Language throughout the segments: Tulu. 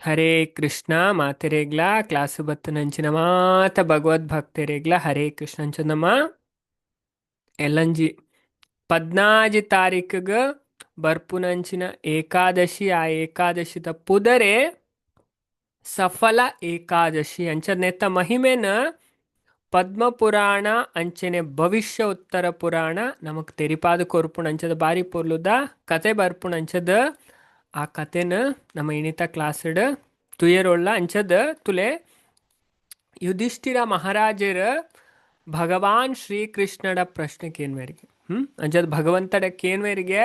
ಹರೇ ಕೃಷ್ಣ ಮಾತೆರೆಗ್ಲ, ಕ್ಲಾಸ್ ಬತ್ತನಂಚಿನ ಮಾತ ಭಗವದ್ ಭಕ್ತರೆಗ್ಲ ಹರೇ ಕೃಷ್ಣ. ಅಂಚನಮ್ಮ ಎಲ್ಲಂಜಿ 14 ತಾರೀಖುಗ ಬರ್ಪುನಂಚಿನ ಏಕಾದಶಿ, ಆ ಏಕಾದಶಿದ ಪುದರೆ ಸಫಲ ಏಕಾದಶಿ. ಅಂಚ ನೆತ್ತ ಮಹಿಮೆನ ಪದ್ಮ ಪುರಾಣ ಅಂಚನೆ ಭವಿಷ್ಯ ಉತ್ತರ ಪುರಾಣ ನಮಕ್ ತೆರಿಪಾದ ಕೊರ್ಪುಣ. ಅಂಚದ ಬಾರಿ ಪೊರ್ಲುದ ಕತೆ ಬರ್ಪುಣ. ಅಂಚದ ಆ ಕತೆನ ನಮ್ಮ ಇಣಿತ ಕ್ಲಾಸ್ಡ್ ತುಯರುಳ್ಳ. ಅಂಚದ ತುಲೆ, ಯುಧಿಷ್ಠಿರ ಮಹಾರಾಜರ ಭಗವಾನ್ ಶ್ರೀಕೃಷ್ಣಡ ಪ್ರಶ್ನೆ ಕೇನ್ವೇರಿಗೆ. ಅಂಚದ ಭಗವಂತಡ ಕೇನ್ವೇರಿಗೆ,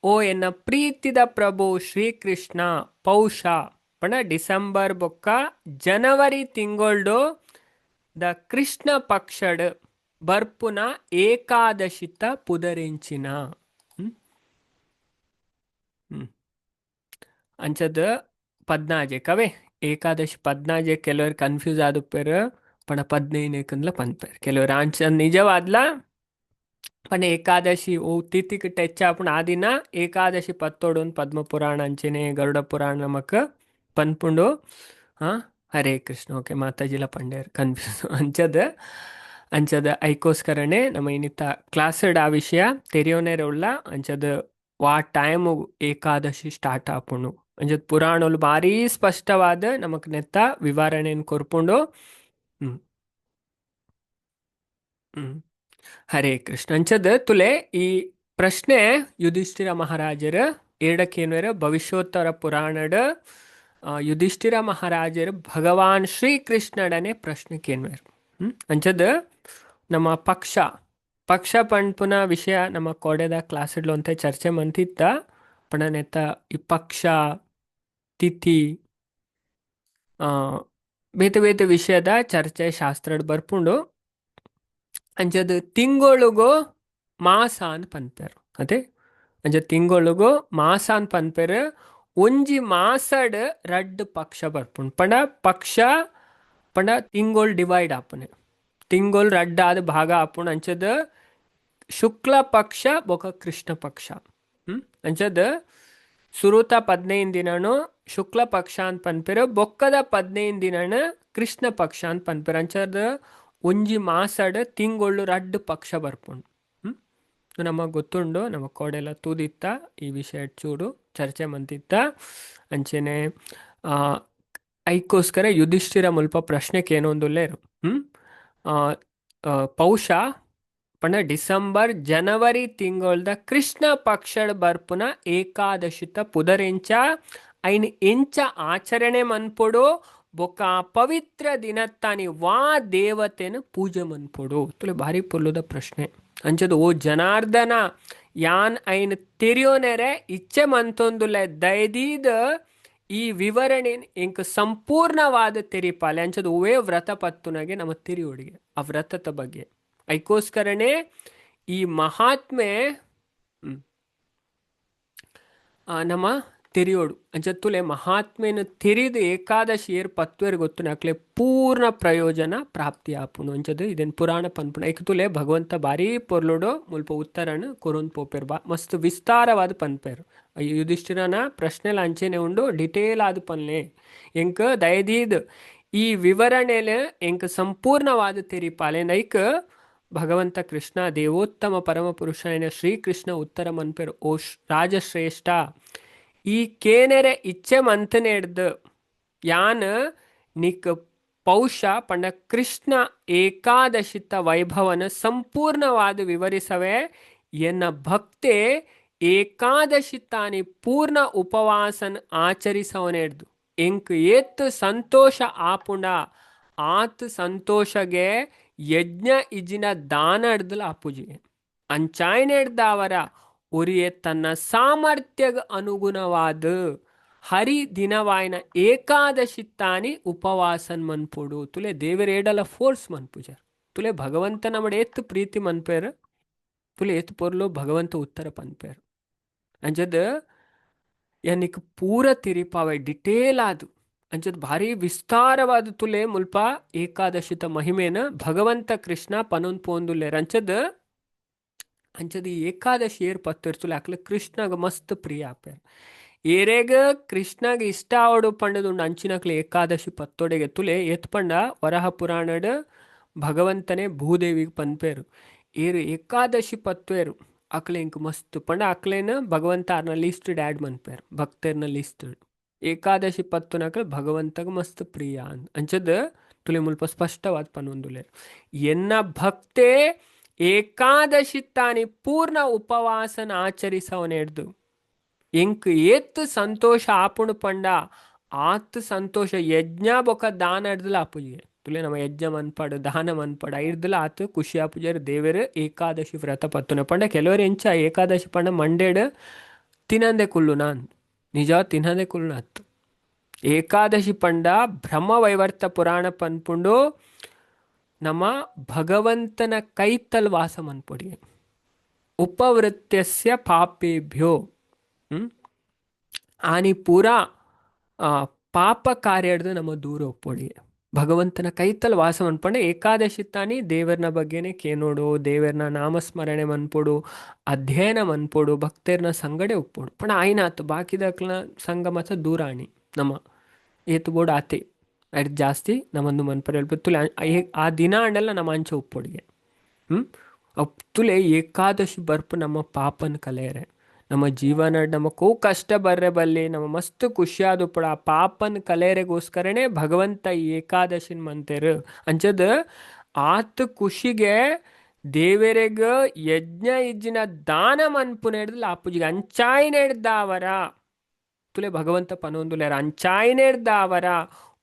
ಓ ಎನ್ನ ಪ್ರೀತಿದ ಪ್ರಭು ಶ್ರೀಕೃಷ್ಣ, ಪೌಷ ಪಂಡ ಡಿಸೆಂಬರ್ ಬೊಕ್ಕ ಜನವರಿ ತಿಂಗೊಳ್ಡು the Krishna ಪಕ್ಷಡ್ ಬರ್ಪುನ ಏಕಾದಶಿತ ಪುದರೆಂಚಿನ? ಹ್ಮ್ ಹ್ಮ್ ಅಂಚದ 14 ಕವೆ ಏಕಾದಶಿ. 14 ಕೆಲವರು ಕನ್ಫ್ಯೂಸ್ ಆದುಪ್ಪೆರ್, ಪಂಡ 15ಕ್ಕಂದ್ಲ ಪನ್ಪೆರ್ ಕೆಲವರು. ಅಂಚ ನಿಜವಾದ್ಲ ಪಂಡ ಏಕಾದಶಿ ಓ ತಿಥಿಕ್ ಟಚ್ ಆಪುಂಡು, ಆ ದಿನ ಏಕಾದಶಿ ಪತ್ತೊಡು ಪದ್ಮ ಪುರಾಣ ಅಂಚನೆ ಗರುಡ ಪುರಾಣ ನಮಕ್ ಪನ್ಪುಂಡು. ಹಾ, ಹರೇ ಕೃಷ್ಣ. ಓಕೆ, ಮಾತಾಜಿಲ ಪಂಡೇರ್ ಕನ್ಫ್ಯೂಸ್. ಅಂಚದ ಅಂಚದ ಐಕೋಸ್ಕರನೇ ನಮ್ಮ ಇನ್ನಿತ ಕ್ಲಾಸ್ಡ್ ಆ ವಿಷಯ ತೆರಿಯೋನೇರ ಉಳ್ಳ. ಅಂಚದ ವಾ ಟೈಮ್ ಏಕಾದಶಿ ಸ್ಟಾರ್ಟ್ ಆಪುಂಡು, ಅಂಚದ ಪುರಾಣಲು ಭಾರಿ ಸ್ಪಷ್ಟವಾದ ನಮಕ್ ನೆತ್ತ ವಿವರಣೆಯನ್ನು ಕೊರ್ಪುಂಡು. ಹ್ಮ್ ಹ್ಮ್ ಹರೇ ಕೃಷ್ಣ. ಅಂಚದ ತುಲೆ, ಈ ಪ್ರಶ್ನೆ ಯುಧಿಷ್ಠಿರ ಮಹಾರಾಜರ ಏಡಕ್ಕೇನ್ವೇರ? ಭವಿಷ್ಯೋತ್ತರ ಪುರಾಣಡ್ ಯುಧಿಷ್ಠಿರ ಮಹಾರಾಜರು ಭಗವಾನ್ ಶ್ರೀಕೃಷ್ಣಡನೆ ಪ್ರಶ್ನೆ ಕೇನ್ವೇರ್. ಅಂಚದ ನಮ್ಮ ಪಕ್ಷ ಪಕ್ಷ ಪಣ್ಪುನ ವಿಷಯ ನಮ್ಮ ಕೋಡೆದ ಕ್ಲಾಸ್ಡ್ಲು ಅಂತ ಚರ್ಚೆ ಮಂತಿತ್ತ. ಪಂಡ ನೆತ್ತ ಈ ಪಕ್ಷ, ತಿಥಿ, ಬೇತೆ ಬೇತೆ ವಿಷಯದ ಚರ್ಚೆ ಶಾಸ್ತ್ರಡ್ ಬರ್ಪುಂಡು. ಅಂಚದ ತಿಂಗೊಳುಗು ಮಾಸ ಅಂತ ಪನ್ಪೆರ್ ಅದೇ. ಅಂಚ ತಿಂಗೊಳುಗು ಮಾಸ ಅಂತ ಪನ್ಪೆರ್. ಒಂಜಿ ಮಾಸಡ್ ರಡ್ಡ್ ಪಕ್ಷ ಬರ್ಪುಂಡು. ಪಂಡ ಪಕ್ಷ ಪಂಡ ತಿಂಗೊಳ್ ಡಿವೈಡ್ ಆಪುನೆ, ತಿಂಗೊಳ್ ರಡ್ಡಾದ್ ಭಾಗ ಆಪುಂಡು. ಅಂಚದ ಶುಕ್ಲ ಪಕ್ಷ ಬೊಕ ಕೃಷ್ಣ ಪಕ್ಷ. ಅಂಚದ ಸುರುತ 15 ದಿನನು ಶುಕ್ಲ ಪಕ್ಷ ಅಂತ ಪನ್ಪೆರ್, ಬೊಕ್ಕದ 15 ದಿನನ ಕೃಷ್ಣ ಪಕ್ಷ ಅಂತ ಪನ್ಪೆರ್. ಅಂಚದ ಒಂಜಿ ಮಾಸಡ್ ತಿಂಗೊಳ್ಳು ರಡ್ಡ್ ಪಕ್ಷ ಬರ್ಪುಂಡು. ನಮಗ್ ಗೊತ್ತುಂಡು, ನಮ್ಮ ಕೋಡೆಲ ತೂದಿತ್ತ, ಈ ವಿಷಯ ಚೂರು ಚರ್ಚೆ ಮಂತಿತ್ತ. ಅಂಚೆನೆ ಐಕ್ಕೋಸ್ಕರ ಯುಧಿಷ್ಠಿರ ಮುಲ್ಪ ಪ್ರಶ್ನೆ ಕೇನೊಂದುಲ್ಲೇರು. ಹ್ಮ್ ಆ, ಆ, ಪೌಷ ಪಂಡ ಡಿಸೆಂಬರ್ ಜನವರಿ ತಿಂಗೊಳ್ದ ಕೃಷ್ಣ ಪಕ್ಷಡ್ ಬರ್ಪುನ ಏಕಾದಶಿತ ಪುದರೆಂಚ, ಐನ್ ಎಂಚ ಆಚರಣೆ ಮನ್ಪೊಡು, ಬೊಕ್ಕ ಆ ಪವಿತ್ರ ದಿನತ್ತಾನಿ ವಾ ದೇವತೆನ ಪೂಜೆ ಮನ್ಪೊಡು? ತುಲೆ, ಭಾರಿ ಪೊರ್ಲುದ ಪ್ರಶ್ನೆ. ಅಂಚದ ಓ ಜನಾರ್ದನ, ಯಾನ್ ಐನ್ ತೆರಿಯೋನೆರೆ ಇಚ್ಛೆ ಮಂತೊಂದುಲ್ಲೆ, ದಯದೀದ್ ಈ ವಿವರಣೆ ಎಂಕ್ ಸಂಪೂರ್ಣವಾದ ತೆರಿಪಾಲೆ. ಅಂಚದ ಒವೇ ವ್ರತ ಪತ್ತುನಗೆ ನಮ್ಮ ತೆರಿಯೋಡಿಗೆ ಆ ವ್ರತದ ಬಗ್ಗೆ. ಐಕೋಸ್ಕರನೇ ಈ ಮಹಾತ್ಮೆ ನಮ್ಮ ತೆರಿಯೋಡು. ಅಂಚತ್ತುಲೆ, ಮಹಾತ್ಮೆನ ತೆರಿದು ಏಕಾದಶಿ ಏರ್ ಪತ್ವೇರ್ ಗೊತ್ತು ಅಕ್ಲೆ ಪೂರ್ಣ ಪ್ರಯೋಜನ ಪ್ರಾಪ್ತಿ ಆಪುಂಡು. ಅಂಚದು ಇದನ್ ಪುರಾಣ ಪನ್ಪುಂಡು. ಐಕ್ ತುಲೆ, ಭಗವಂತ ಬಾರಿ ಪೊರ್ಲುಡು ಮುಲ್ಪ ಉತ್ತರನ್ ಕೊರೊಂದು ಪೋಪೆರ್, ಬಾ ಮಸ್ತ್ ವಿಸ್ತಾರವಾದ ಪನ್ಪೆರ್. ಯುಧಿಷ್ಠಿರನ ಪ್ರಶ್ನೆಲ ಅಂಚೆನೆ ಉಂಡು, ಡಿಟೇಲ್ ಆದ್ ಪನ್ಲೆ ಎಂಕ್, ದಯದೀದ್ ಈ ವಿವರಣೆಲೆ ಎಂಕ್ ಸಂಪೂರ್ಣವಾದ ತೆರಿಪಾಲೆ. ನೈಕ್ ಭಗವಂತ ಕೃಷ್ಣ, ದೇವೋತ್ತಮ ಪರಮ ಪುರುಷನ ಶ್ರೀಕೃಷ್ಣ ಉತ್ತರ ಮನ್ಪೆರ್. ಓ ರಾಜಶ್ರೇಷ್ಠ, ಈ ಕೇನೆರೆ ಇಚ್ಛೆ ಮಂತನೆಡ್ದ್ ಯಾನ್ ನಿಕ್ ಪೌಷ ಪಂಡ ಕೃಷ್ಣ ಏಕಾದಶಿತ ವೈಭವನ ಸಂಪೂರ್ಣವಾದ ವಿವರಿಸವೆ. ಎನ್ನ ಭಕ್ತೆ ಏಕಾದಶಿ ತಾನಿ ಪೂರ್ಣ ಉಪವಾಸನ ಆಚರಿಸವನೆಡ್ದು ಎಂಕ್ ಏತ್ ಸಂತೋಷ ಆಪುಂಡ, ಆತ್ ಸಂತೋಷಗೆ ಯಜ್ಞ ಇಜ್ಜಿನ ದಾನ ಹಿಡ್ದಲ ಆಪುಜಿ. ಅಂಚಾಯ್ನೆಡ್ದಾವರ ಒರಿಯೆ ತನ್ನ ಸಾಮರ್ಥ್ಯಗ್ ಅನುಗುಣವಾದ ಹರಿ ದಿನವಾಯಿನ ಏಕಾದಶಿ ತಾನಿ ಉಪವಾಸನ್ ಮನ್ಪೊಡು. ತುಲೆ, ದೇವರೇಡಲ ಫೋರ್ಸ್ ಮನ್ಪುಜಾರ್. ತುಲೆ, ಭಗವಂತ ನಮಡ ಏತ್ ಪ್ರೀತಿ ಮನ್ಪೇರ್. ತುಲೆ, ಏತ್ ಪೊರ್ಲು ಭಗವಂತ ಉತ್ತರ ಪನ್ಪೇರ್. ಅಂಚದ ಯಾನಿಕ್ ಪೂರ ತಿರಿಪಾವೆ ಡಿಟೇಲ್ ಆದು. ಅಂಚದ ಭಾರಿ ವಿಸ್ತಾರವಾದ ತುಲೆ, ಮುಲ್ಪ ಏಕಾದಶಿತ ಮಹಿಮೇನ ಭಗವಂತ ಕೃಷ್ಣ ಪನೊಂದ್ ಪೋಂದುಲ್ಲೇರ್. ಅಂಚದ ಅಂಚದ ಈ ಏಕಾದಶಿ ಏರ್ ಪತ್ತಿರ್ತುಲೆ ಅಕ್ಲೆ ಕೃಷ್ಣಗ ಮಸ್ತ್ ಪ್ರಿಯ ಆಪೇರ್. ಏರೆಗ್ ಕೃಷ್ಣಗ್ ಇಷ್ಟ ಆವಡು ಪಂಡದುಂಡು ಅಂಚಿನಕ್ಲೆ ಏಕಾದಶಿ ಪತ್ತೊಡೆಗೆ. ತುಲೆ ಏತ್ ಪಂಡ ವರಹ ಪುರಾಣಡ್ ಭಗವಂತನೇ ಭೂದೇವಿಗ್ ಪನ್ಪೇರು, ಏರು ಏಕಾದಶಿ ಪತ್ವೇರು ಅಕ್ಲೆ ಇಂಕ್ ಮಸ್ತ್ ಪಂಡ ಅಕ್ಲೇನ ಭಗವಂತ ಆರ್ನ ಲಿಸ್ಟ್ ಆಡ್ ಮನ್ಪೇರು, ಭಕ್ತೆರ್ನ ಲಿಸ್ಟ್. ಏಕಾದಶಿ ಪತ್ತುನಕ್ಲೆ ಭಗವಂತಗ್ ಮಸ್ತ್ ಪ್ರಿಯ ಅಂಚದ ತುಲೆ ಮುಲ್ಪ ಸ್ಪಷ್ಟವಾದ ಪನೊಂದುಲ್ಲೆರ್. ಎನ್ನ ಭಕ್ತೆ ಏಕಾದಶಿ ತಾನಿ ಪೂರ್ಣ ಉಪವಾಸನ ಆಚರಿಸವನೆಡ್ದು ಎಂಕ್ ಏತ್ ಸಂತೋಷ ಆಪುಂಡು ಪಂಡ ಆತ್ ಸಂತೋಷ ಯಜ್ಞ ಬೊಕ ದಾನ ಎಡ್ದಲ ಆಪುಜಿ. ತುಲೆ ನಮ್ಮ ಯಜ್ಞ ಮನ್ಪಡು ದಾನ ಮನ್ಪಡು ಐರ್ದಲ ಆತ್ ಖುಷಿ ಆಪುಜೆರ್ ದೇವೆರ್ ಏಕಾದಶಿ ವ್ರತ ಪತ್ತುನ ಪಂಡ. ಕೆಲವರು ಎಂಚ ಏಕಾದಶಿ ಪಂಡ ಮಂಡೇಡ್ ತಿನಂದೆ ಕುಲ್ಲುನ, ನಿಜ ತಿನಂದೆ ಕುಲ್ಲುನ ಅತ್ತು. ಏಕಾದಶಿ ಪಂಡ ಬ್ರಹ್ಮವೈವರ್ತ ಪುರಾಣ ಪನ್ಪುಂಡು ನಮ್ಮ ಭಗವಂತನ ಕೈತಲ್ ವಾಸ ಮನ್ಪೊಡಿ. ಉಪವೃತ್ಯಸ್ಯ ಪಾಪೇಭ್ಯೋ ಆನಿ ಪೂರಾ ಪಾಪ ಕಾರ್ಯಡ್ದು ನಮ್ಮ ದೂರ ಒಪ್ಪೊಡಿ, ಭಗವಂತನ ಕೈತಲ್ ವಾಸ ಮನ್ಪಂಡ. ಏಕಾದಶಿ ತಾನಿ ದೇವರ್ನ ಬಗ್ಗೆನೆ ಕೇನೋಡು, ದೇವರ್ನ ನಾಮಸ್ಮರಣೆ ಮನ್ಪೊಡು, ಅಧ್ಯಯನ ಮನ್ಪೊಡು, ಭಕ್ತೆರ್ನ ಸಂಗಡೆ ಒಪ್ಪೊಡು. ಪಂಡ ಆಯ್ನಾತು ಬಾಕಿದಕ್ಲನ ಸಂಗ ಮಾತ ದೂರಾಣಿ ನಮ್ಮ ಏತು ಬೋಡು ಆತೆ, ಅಡ್ ಜಾಸ್ತಿ ನಮ್ಮೊಂದು ಮನ್ಪರೆ ತುಲೆ ಆ ದಿನ ಅಂಡಲ್ಲ ನಮ್ಮ ಅಂಚೆ ಉಪ್ಪೊಡಿಗೆ. ತುಲೆ ಏಕಾದಶಿ ಬರ್ಪು ನಮ್ಮ ಪಾಪನ ಕಲೆಯರೆ, ನಮ್ಮ ಜೀವನ ನಮ್ಮ ಕೋ ಕಷ್ಟ ಬರ್ರೆ ಬಲ್ಲಿ ನಮ್ಮ ಮಸ್ತ್ ಖುಷಿಯಾದ ಉಪ್ಪಡ. ಆ ಪಾಪನ ಕಲೆಯರೆಗೋಸ್ಕರನೇ ಭಗವಂತ ಈ ಏಕಾದಶಿನ ಮಂತೇರು. ಅಂಚದ ಆತ್ ಖುಷಿಗೆ ದೇವರೆಗ ಯಜ್ಞ ಇಜ್ಜಿನ ದಾನ ಮನ್ಪುನ ಹಿಡ್ದು ಆಪುಜಿಗೆ ಅಂಚಾಯಿನೆಡ್ದಾವರ. ತುಲೆ ಭಗವಂತ ಪನೊಂದುಲೇರ ಅಂಚಾಯಿನೆಡ್ದಾವರ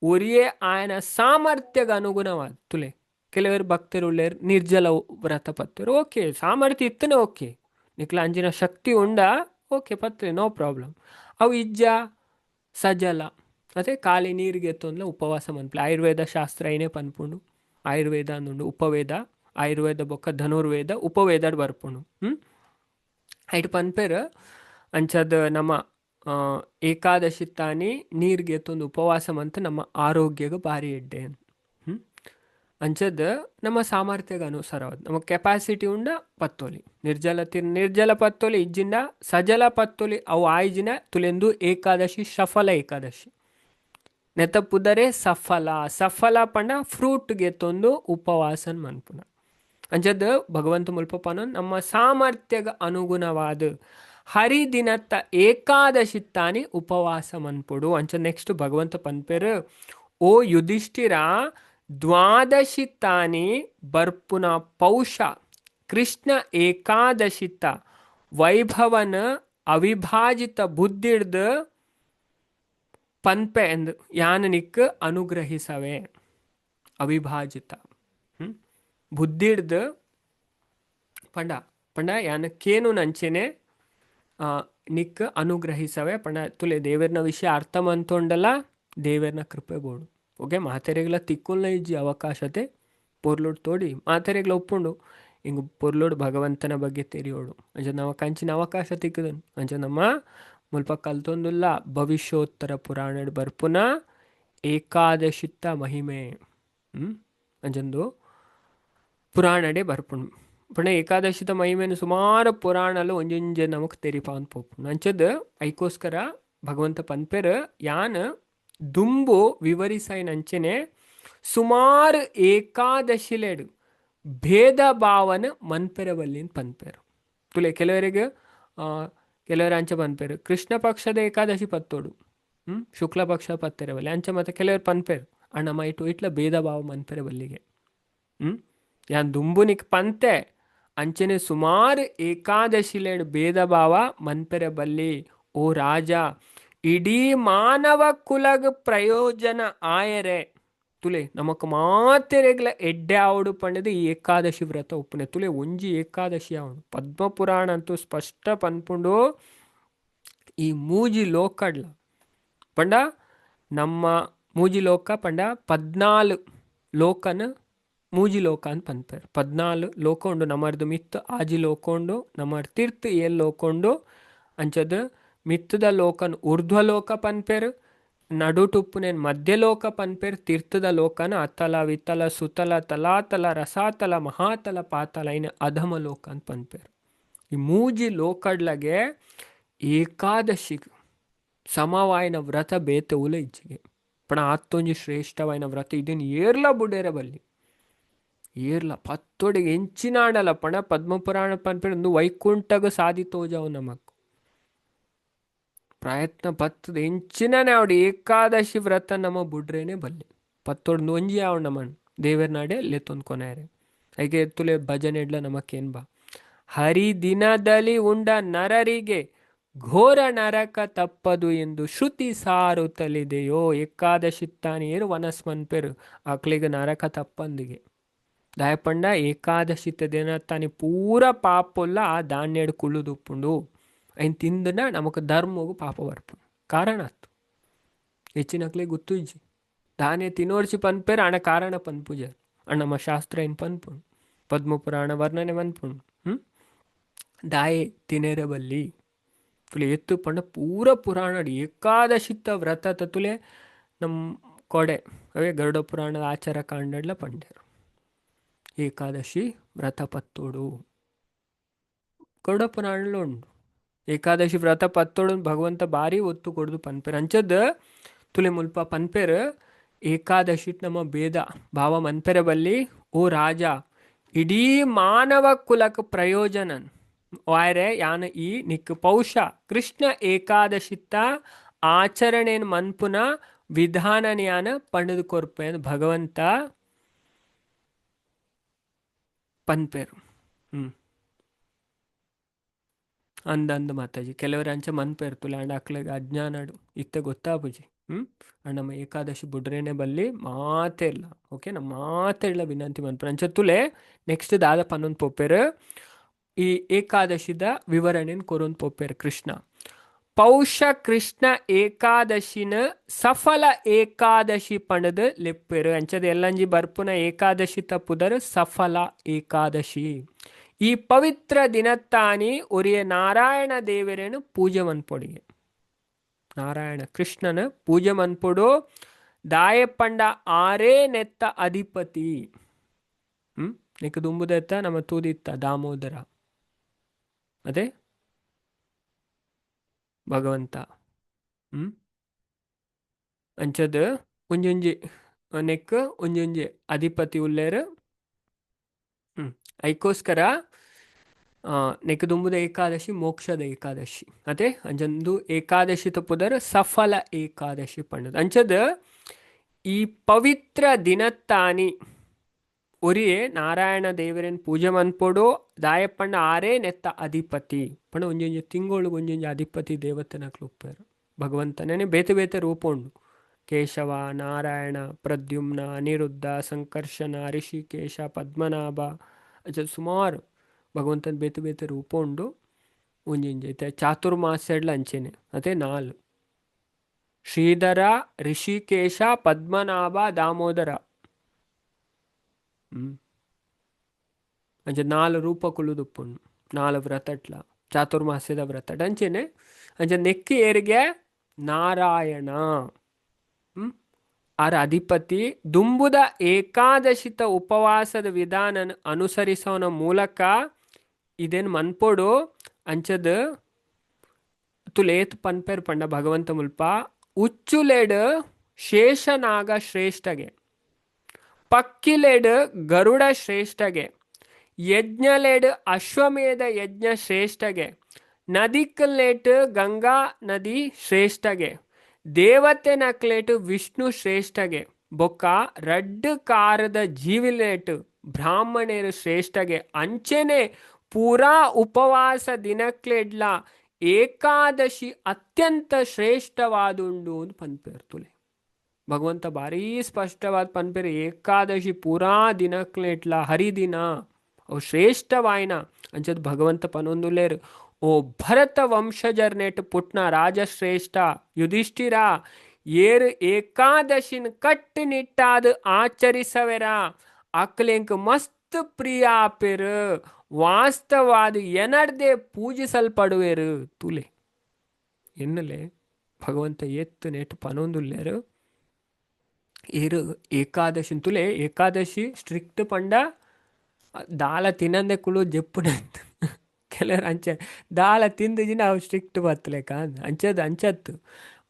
ಒರಿಯೇ ಆಯನ ಸಾಮರ್ಥ್ಯಗ ಅನುಗುಣವಾದ. ತುಲೆ ಕೆಲವರು ಭಕ್ತರು ಉಳ್ಳೇರು ನಿರ್ಜಲ ವ್ರತ ಪತ್ತರು, ಓಕೆ ಸಾಮರ್ಥ್ಯ ಇತ್ತನೆ, ಓಕೆ ನಿಕ್ಲ ಅಂಚಿನ ಶಕ್ತಿ ಉಂಡ, ಓಕೆ ಪತ್ರೆ ನೋ ಪ್ರಾಬ್ಲಮ್. ಅವು ಇಜ್ಜ ಸಜಲ ಅದೇ ಖಾಲಿ ನೀರಿಗೆ ಎತ್ತೊಂದ್ಲ ಉಪವಾಸ ಮನ್ಪುಲೆ. ಆಯುರ್ವೇದ ಶಾಸ್ತ್ರ ಐನೇ ಪನ್ಪುಂಡು, ಆಯುರ್ವೇದ ಅಂದುಂಡು ಉಪವೇದ, ಆಯುರ್ವೇದ ಬೊಕ್ಕ ಧನುರ್ವೇದ ಉಪವೇದಡ್ ಬರ್ಪುಂಡು. ಐಟ್ ಪನ್ಪೇರ್ ಅಂಚದ ನಮ್ಮ ಏಕಾದಶಿ ತಾನಿ ನೀರ್ಗೆ ಎತ್ತೊಂದು ಉಪವಾಸ ಮಂತ ನಮ್ಮ ಆರೋಗ್ಯಗ ಭಾರಿ ಎಡ್ಡೆ. ಅಂಚದ ನಮ್ಮ ಸಾಮರ್ಥ್ಯಗ ಅನುಸಾರವಾದ ನಮ್ಮ ಕೆಪಾಸಿಟಿ ಉಂಡ ಪತ್ತೊಲಿ, ನಿರ್ಜಲ ನಿರ್ಜಲ ಪತ್ತೊಲಿ, ಇಜ್ಜಿಂಡ ಸಜಲ ಪತ್ತೊಲಿ. ಅವು ಆಯ್ಜಿನ ತುಲೆಂದು ಏಕಾದಶಿ ಸಫಲ ಏಕಾದಶಿ ನೆತ್ತ ಪುದರೆ ಸಫಲ. ಸಫಲ ಪಂಡ ಫ್ರೂಟ್ ಗೆತ್ತೊಂದು ಉಪವಾಸನ್ ಮನ್ಪುನ. ಅಂಚದ ಭಗವಂತ ಮುಲ್ಪ ಪನೊಂದು ನಮ್ಮ ಸಾಮರ್ಥ್ಯಗ ಅನುಗುಣವಾದ ಹರಿದಿನತ್ತ ಏಕಾದಶಿ ತಾನಿ ಉಪವಾಸ ಮನ್ಪೊಡು. ಅಂಚ ನೆಕ್ಸ್ಟ್ ಭಗವಂತ ಪನ್ಪೇರು, ಓ ಯುಧಿಷ್ಠಿರ, ದ್ವಾದಶಿ ತಾನಿ ಬರ್ಪುನ ಪೌಷ ಕೃಷ್ಣ ಏಕಾದಶಿತ ವೈಭವನ ಅವಿಭಾಜಿತ ಬುದ್ಧಿಡ್ದು ಪನ್ಪೆ ಎಂದು ಯಾನ ನಿಕ್ ಅನುಗ್ರಹಿಸವೆ. ಅವಿಭಾಜಿತ ಬುದ್ಧಿಡ್ದು ಪಂಡ ಪಂಡ ಯಾನ ಕೇನು ನಂಚೆನೆ ನಿಕ್ ಅನುಗ್ರಹಿಸವೆ. ಪಂಡ ತುಲೆ ದೇವರ್ನ ವಿಷಯ ಅರ್ಥ ಮಂತೊಂಡಲ ದೇವರ್ನ ಕೃಪೆ ಬೋಡು. ಓಕೆ ಮಾತೆರೆಗ್ಲ ತಿಕ್ಕುಲ್ನ ಇಜ್ಜಿ ಅವಕಾಶತೆ ಪೊರ್ಲುಡ್ ತೋಡಿ ಮಾತೆರೆಗ್ಲ ಒಪ್ಪುಂಡು ಹಿಂಗೆ ಪೊರ್ಲುಡ್ ಭಗವಂತನ ಬಗ್ಗೆ ತೆರಿಯೋಡು. ಅಂಚ ನಮ್ಮ ಕಂಚಿನ ಅವಕಾಶ ತಿಕ್ಕದನ್. ಅಂಚ ನಮ್ಮ ಮುಲ್ಪ ಕಲ್ತೊಂದುಲ್ಲ ಭವಿಷ್ಯೋತ್ತರ ಪುರಾಣಡ್ ಬರ್ಪುನ ಏಕಾದಶಿತ್ತ ಮಹಿಮೆ. ಅಂಚಂದು ಪುರಾಣಡೆ ಬರ್ಪುಂಡು. ಪಂಡ ಏಕಾದಶಿತ ಮಹಿಮೆನು ಸುಮಾರು ಪುರಾಣಲು ಒಂಜೊಂಜೆ ನಮಕ್ ತೆರಿಪಾಂದ್ ಪೋಪುಂಡು. ಅಂಚದ ಐಕೋಸ್ಕರ ಭಗವಂತ ಪನ್ಪೆರ್ ಯಾನ್ ದುಂಬು ವಿವರಿಸೈನಂಚನೆ ಸುಮಾರು ಏಕಾದಶಿಲೆಡ್ ಭೇದ ಭಾವನ ಮನ್ಪೆರೆ ಬಲ್ಲಿನ್ ಪನ್ಪೆರ್. ತುಲೆ ಕೆಲವರಿಗೆ ಕೆಲವರು ಅಂಚ ಪನ್ಪೆರ್ ಕೃಷ್ಣ ಪಕ್ಷದ ಏಕಾದಶಿ ಪತ್ತೋಡು, ಶುಕ್ಲ ಪಕ್ಷ ಪತ್ತೆರೆ ಬಲ್ಲಿ ಅಂಚ. ಮತ್ತೆ ಕೆಲವರು ಪನ್ಪೆರ್ ಅಣ್ಣ ಮೈಟು ಇಟ್ಲ ಭೇದ ಭಾವ ಮನ್ಪೆರೆ ಬಲ್ಲಿಗೆ. ಯಾನ್ ದುಂಬುನಿಕ್ ಪಂತೆ ಅಂಚನೆ ಸುಮಾರು ಏಕಾದಶಿಲೆಡ್ ಭೇದ ಭಾವ ಮನ್ಪೆರೆ ಬಲ್ಲಿ. ಓ ರಾಜ, ಇಡೀ ಮಾನವ ಕುಲಗ್ ಪ್ರಯೋಜನ ಆಯರೆ ತುಲೆ ನಮಕ್ ಮಾತೆರೆಗ್ಲ ಎಡ್ಡೆ ಆವಡು ಪಂಡದು ಈ ಏಕಾದಶಿ ವ್ರತ ಉಪ್ಪುನೆ. ತುಲೆ ಒಂಜಿ ಏಕಾದಶಿ ಆವಡು ಪದ್ಮ ಪುರಾಣ ಅಂತೂ ಸ್ಪಷ್ಟ ಪನ್ಪುಂಡು. ಈ ಮೂಜಿ ಲೋಕಡ್ಲ ಪಂಡ ನಮ್ಮ ಮೂಜಿ ಲೋಕ ಪಂಡ 14 ಲೋಕನ ಮೂಜಿ ಲೋಕ ಅಂತ ಪನ್ಪೆರ್. 14 ಲೋಕ ಉಂಡು ನಮರ್ದು ಮಿತ್ತು ಆಜಿ ಲೋಕ ಉಂಡು, ನಮರ್ ತಿರ್ತ್ ಏಳ್ ಲೋಕ ಉಂಡು. ಅಂಚದ ಮಿತ್ತದ ಲೋಕನ್ ಊರ್ಧ್ವ ಲೋಕ ಪನ್ಪೆರ್, ನಡುಟುಪ್ಪುನೆನ್ ಮಧ್ಯಲೋಕ ಪನ್ಪೆರ್, ತಿರ್ತದ ಲೋಕನ ಅತಲ ವಿತಲ ಸುತಲ ತಲಾತಲ ರಸಾತಲ ಮಹಾತಲ ಪಾತಲ ಐನ ಅಧಮ ಲೋಕ ಅಂತ ಪನ್ಪೆರ್. ಈ ಮೂಜಿ ಲೋಕಡ್ಲಗೆ ಏಕಾದಶಿಗ್ ಸಮವಾಯಿನ ವ್ರತ ಬೇತೆ ಉಲ ಇಜ್ಜಿಗೆ. ಪಣ ಆತ್ತೊಂಜಿ ಶ್ರೇಷ್ಠವಾಯಿನ ವ್ರತ ಇದನ್ ಏರ್ಲ ಬುಡೇರೆ ಬಲ್ಲಿ. ಏರ್ಲ ಪತ್ತೊಡಿಗೆ ಎಂಚಿನಾಡಲ ಪಣ ಪದ್ಮಪುರಾಣ ಪನ್ಪಿನ ಒಂದು ವೈಕುಂಠಗ ಸಾದಿ ತೋಜವು ನಮಕ್. ಪ್ರಯತ್ನ ಪತ್ತದ ಎಂಚಿನನೆ ಅವಡು ಏಕಾದಶಿ ವ್ರತ ನಮ್ಮ ಬುಡ್ರೇನೆ ಬಲ್ಲಿ. ಪತ್ತೊಡ್ ಒಂಜಿ ಆವ್ ನಮನ್ ದೇವರ ನಾಡೆ ಲೆತ್ತೊಂದು ಕೊನಾರೆ. ಐಕೆ ತುಲೆ ಭಜನೆ ಇಡ್ಲ ನಮಕೇನ್ ಬಾ. ಹರಿದಿನದಲ್ಲಿ ಉಂಡ ನರರಿಗೆ ಘೋರ ನರಕ ತಪ್ಪದು ಎಂದು ಶ್ರುತಿ ಸಾರುತ್ತಲಿದೆಯೋ. ಏಕಾದಶಿ ತಾನೇರು ವನಸ್ಮನ್ಪೆರು ಅಕ್ಲಿಗೆ ನರಕ ತಪ್ಪಂದಿಗೆ. ದಾಯಪಂಡ ಏಕಾದಶಿ ದಿನ ತಾನೆ ಪೂರ ಪಾಪೊಲ್ಲ ಆ ಧಾನ್ಯಡ್ ಕುಳ್ಳುದುಪ್ಪುಂಡು. ಐನ್ ತಿಂದನ ನಮಕ್ ಧರ್ಮಗು ಪಾಪ ಬರ್ಪುಂಡು. ಕಾರಣ ಆತು ಹೆಚ್ಚಿನಕ್ಲೆ ಗೊತ್ತು ಇಜ್ಜಿ. ಧಾನ್ಯ ತಿನೋರ್ಚಿ ಪನ್ಪೆರ್ ಅಣ ಕಾರಣ ಪನ್ಪುಜರ್. ನಮ್ಮ ಶಾಸ್ತ್ರ ಏನ್ ಪನ್ಪುಂಡು, ಪದ್ಮಪುರಾಣ ವರ್ಣನೆ ಪನ್ಪುಂಡು. ದಾಯೆ ತಿನೆರೆ ಬಲ್ಲಿ ತುಲೆ ಎತ್ತು ಪಂಡ ಪೂರ ಪುರಾಣ ಏಕಾದಶಿತ್ತ ವ್ರತ ತುಲೆ ನಮ್ಮ ಕೊಡೆ ಅವೇ ಗರುಡ ಪುರಾಣದ ಆಚಾರ ಕಾಂಡಡ್ಲ ಪಂಡೇರು. ಏಕಾದಶಿ ವ್ರತ ಪತ್ತೋಡು ಗರುಡ ಪುರಾಣಲು ಉಂಡು. ಏಕಾದಶಿ ವ್ರತ ಪತ್ತೋಡು ಭಗವಂತ ಭಾರಿ ಒತ್ತು ಕೊಡ್ದು ಪನ್ಪೇರು. ಅಂಚದ್ ತುಲೆ ಮುಲ್ಪ ಪನ್ಪೇರು ಏಕಾದಶಿ ನಮ್ಮ ಭೇದ ಭಾವ ಮನ್ಪೆರೆ ಬಲ್ಲಿ. ಓ ರಾಜ, ಇಡೀ ಮಾನವ ಕುಲಕ್ಕೆ ಪ್ರಯೋಜನ ವಾರೆ ಯಾನ ಈ ನಿಕ್ ಪೌಷ ಕೃಷ್ಣ ಏಕಾದಶಿತ್ತ ಆಚರಣೆನ್ ಮನ್ಪುನ ವಿಧಾನ ಯಾನ ಪಂಡದು ಕೊರ್ಪೆ ಭಗವಂತ ಪನ್ಪೇರು. ಅಂದಂದು ಮಾತಾಜಿ ಕೆಲವರು ಅಂಚ ಮನ್ಪೇರು ತುಲೆ ಅಂಡ ಅಕ್ಲೆಗ್ ಅಜ್ಞಾನಡು ಇತ್ತೆ ಗೊತ್ತಾಪುಜಿ. ಅಂಡ್ ನಮ್ಮ ಏಕಾದಶಿ ಬುಡ್ರೇನೆ ಬಲ್ಲಿ ಮಾತೆ ಇಲ್ಲ. ಓಕೆ, ನಮ್ಮ ಮಾತೆ ಇಲ್ಲ ವಿನಂತಿ ಮನ್ಪೇರು. ಅಂಚ ತುಲೆ ನೆಕ್ಸ್ಟ್ ದಾದ ಪನ್ನೊಂದು ಪೋಪೇರು ಈ ಏಕಾದಶಿದ ವಿವರಣೆನ್ ಕೊರೊಂದು ಪೋಪೇರು ಕೃಷ್ಣ. ಪೌಷ ಕೃಷ್ಣ ಏಕಾದಶಿನ ಸಫಲ ಏಕಾದಶಿ ಪಂಡದು ಲೆಪ್ಪೇರು. ಅಂಚದ ಎಲ್ಲಂಜಿ ಬರ್ಪುನ ಏಕಾದಶಿ ತಪ್ಪುದರು ಸಫಲ ಏಕಾದಶಿ. ಈ ಪವಿತ್ರ ದಿನತ್ತಾನಿ ಒರಿಯ ನಾರಾಯಣ ದೇವರೇನು ಪೂಜೆ ಮನ್ಪೊಡಿಗೆ. ನಾರಾಯಣ ಕೃಷ್ಣನ ಪೂಜೆ ಮನ್ಪೊಡು. ದಾಯಪಂಡ ಆರೇ ನೆತ್ತ ಅಧಿಪತಿ. ನಿಕ್ ದುಂಬುದೆತ್ತ ನಮ್ಮ ತೂದಿತ್ತ ದಾಮೋದರ ಅದೇ ಭಗವಂತ. ಅಂಚದ ಒಂಜೊಂಜಿ ನೆಕ್ ಒಂಜೊಂಜಿ ಅಧಿಪತಿ ಉಲ್ಲೇರು. ಐಕೋಸ್ಕರ ನೆಕ್ ದುಂಬುದ ಏಕಾದಶಿ ಮೋಕ್ಷದ ಏಕಾದಶಿ ಅದೇ ಅಂಚಂದು ಏಕಾದಶಿ ತಪ್ಪುದರ ಸಫಲ ಏಕಾದಶಿ ಪಂಡದ. ಅಂಚದ ಈ ಪವಿತ್ರ ದಿನತ್ತಾನಿ ಒರಿಯೇ ನಾರಾಯಣ ದೇವರನ್ ಪೂಜೆ ಮನ್ಪೊಡು. ದಾಯಪ್ಪಣ್ಣ ಆರೇ ನೆತ್ತ ಅಧಿಪತಿ ಪಂಡ ಒಂಜೊಂಜಿ ತಿಂಗಳು ಒಂಜೊಂಜಿ ಅಧಿಪತಿ ದೇವತೆನಕ್ಲು ಉಪ್ಪೇರು. ಭಗವಂತನೇ ಬೇತೆ ಬೇತೆ ರೂಪ ಉಂಡು. ಕೇಶವ, ನಾರಾಯಣ, ಪ್ರದ್ಯುಮ್ನ, ಅನಿರುದ್ಧ, ಸಂಕರ್ಷಣ, ಋಷಿಕೇಶ, ಪದ್ಮನಾಭ ಅಂಚ ಸುಮಾರು ಭಗವಂತನ ಬೇತೆ ಬೇತೆ ರೂಪ ಉಂಡು. ಒಂಜೊಂಜಿ ಐತೆ ಚಾತುರ್ಮಾಸ್ಯಡ್ಲ ಅಂಚೆನೆ ಅದೇ ನಾಲ್ ಶ್ರೀಧರ, ಋಷಿಕೇಶ, ಪದ್ಮನಾಭ, ದಾಮೋದರ. ಅಂಚ ನಾಲ್ ರೂಪ ಕುಳುದುಪ್ಪುಂಡು. ನಾಲ್ ವ್ರತಟ್ಲ ಚಾತುರ್ಮಾಸ್ಯದ ವ್ರತ ಅಂಚೆನೆ. ಅಂಚ ನೆಕ್ಕಿ ಏರಿಗೆ ನಾರಾಯಣ ಆರ ಅಧಿಪತಿ. ದುಂಬುದ ಏಕಾದಶಿತ ಉಪವಾಸದ ವಿಧಾನ ಅನುಸರಿಸೋನ ಮೂಲಕ ಇದೇನ್ ಮನ್ಪೊಡು. ಅಂಚದ ತುಲೇತ್ ಪನ್ಪೆರ್ ಪಂಡ ಭಗವಂತ ಮುಲ್ಪ ಉಚ್ಚುಲೆಡ್ ಶೇಷನಾಗ ಶ್ರೇಷ್ಠಗೆ, ಪಕ್ಕಿಲೆಡ್ ಗರುಡ ಶ್ರೇಷ್ಠಗೆ, ಯಜ್ಞಲೆಡ್ ಅಶ್ವಮೇಧ ಯಜ್ಞ ಶ್ರೇಷ್ಠಗೆ, ನದಿಕಲ್ಲೇಟ್ ಗಂಗಾ ನದಿ ಶ್ರೇಷ್ಠಗೆ, ದೇವತೆ ನಕ್ಲೇಟ್ ವಿಷ್ಣು ಶ್ರೇಷ್ಠಗೆ, ಬೊಕ್ಕ ರಡ್ಡು ಕಾರದ ಜೀವಿಲೇಟ್ ಬ್ರಾಹ್ಮಣರು ಶ್ರೇಷ್ಠಗೆ. ಅಂಚೆನೆ ಪೂರಾ ಉಪವಾಸ ದಿನಕ್ಲೆಡ್ಲ ಏಕಾದಶಿ ಅತ್ಯಂತ ಶ್ರೇಷ್ಠವಾದುಂಡು ಅಂತ ಪನ್ಪೇರ್ ತುಲೆ. ಭಗವಂತ ಭಾರೀ ಸ್ಪಷ್ಟವಾದ ಪನ್ಪೇರು ಏಕಾದಶಿ ಪೂರಾ ದಿನಕ್ಲೆಟ್ಲ ಹರಿದಿನ ಅವು ಶ್ರೇಷ್ಠವಾಯಿನ ಅಂಚದ್ ಭಗವಂತ ಪನೊಂದುಲ್ಲೇರು. ಓ ಭರತ ವಂಶಜರ್ನೇಟ್ ಪುಟ್ನ ರಾಜಶ್ರೇಷ್ಠ ಯುಧಿಷ್ಠಿರ, ಏರು ಏಕಾದಶಿನ ಕಟ್ಟುನಿಟ್ಟಾದ ಆಚರಿಸವೆರ ಅಕ್ಲೆಂಕ್ ಮಸ್ತ್ ಪ್ರಿಯ ಆಪೆರು, ವಾಸ್ತವಾದ ಎನರ್ದೆ ಪೂಜಿಸಲ್ಪಡುವೆರು ತುಲೆ. ಎನ್ನಲೆ ಭಗವಂತ ಎತ್ತು ನೆಟ್ ಪನೊಂದುಲ್ಲೇರು. ಏರು ಏಕಾದಶಿ ತುಲೆ ಏಕಾದಶಿ ಸ್ಟ್ರಿಕ್ಟ್ ಪಂಡ ದಾಲ ತಿನ್ನಂದೆ ಕುಳು ಜೆಪ್ಪುನಂತ ಕೆಲವರು ಅಂಚೆ ದಾಲ ತಿಂದು ಜಿನ ಅವು ಸ್ಟ್ರಿಕ್ಟ್ ಬತ್ತಲೆಕ ಅಂಚದ್ ಅಂಚತ್ತು.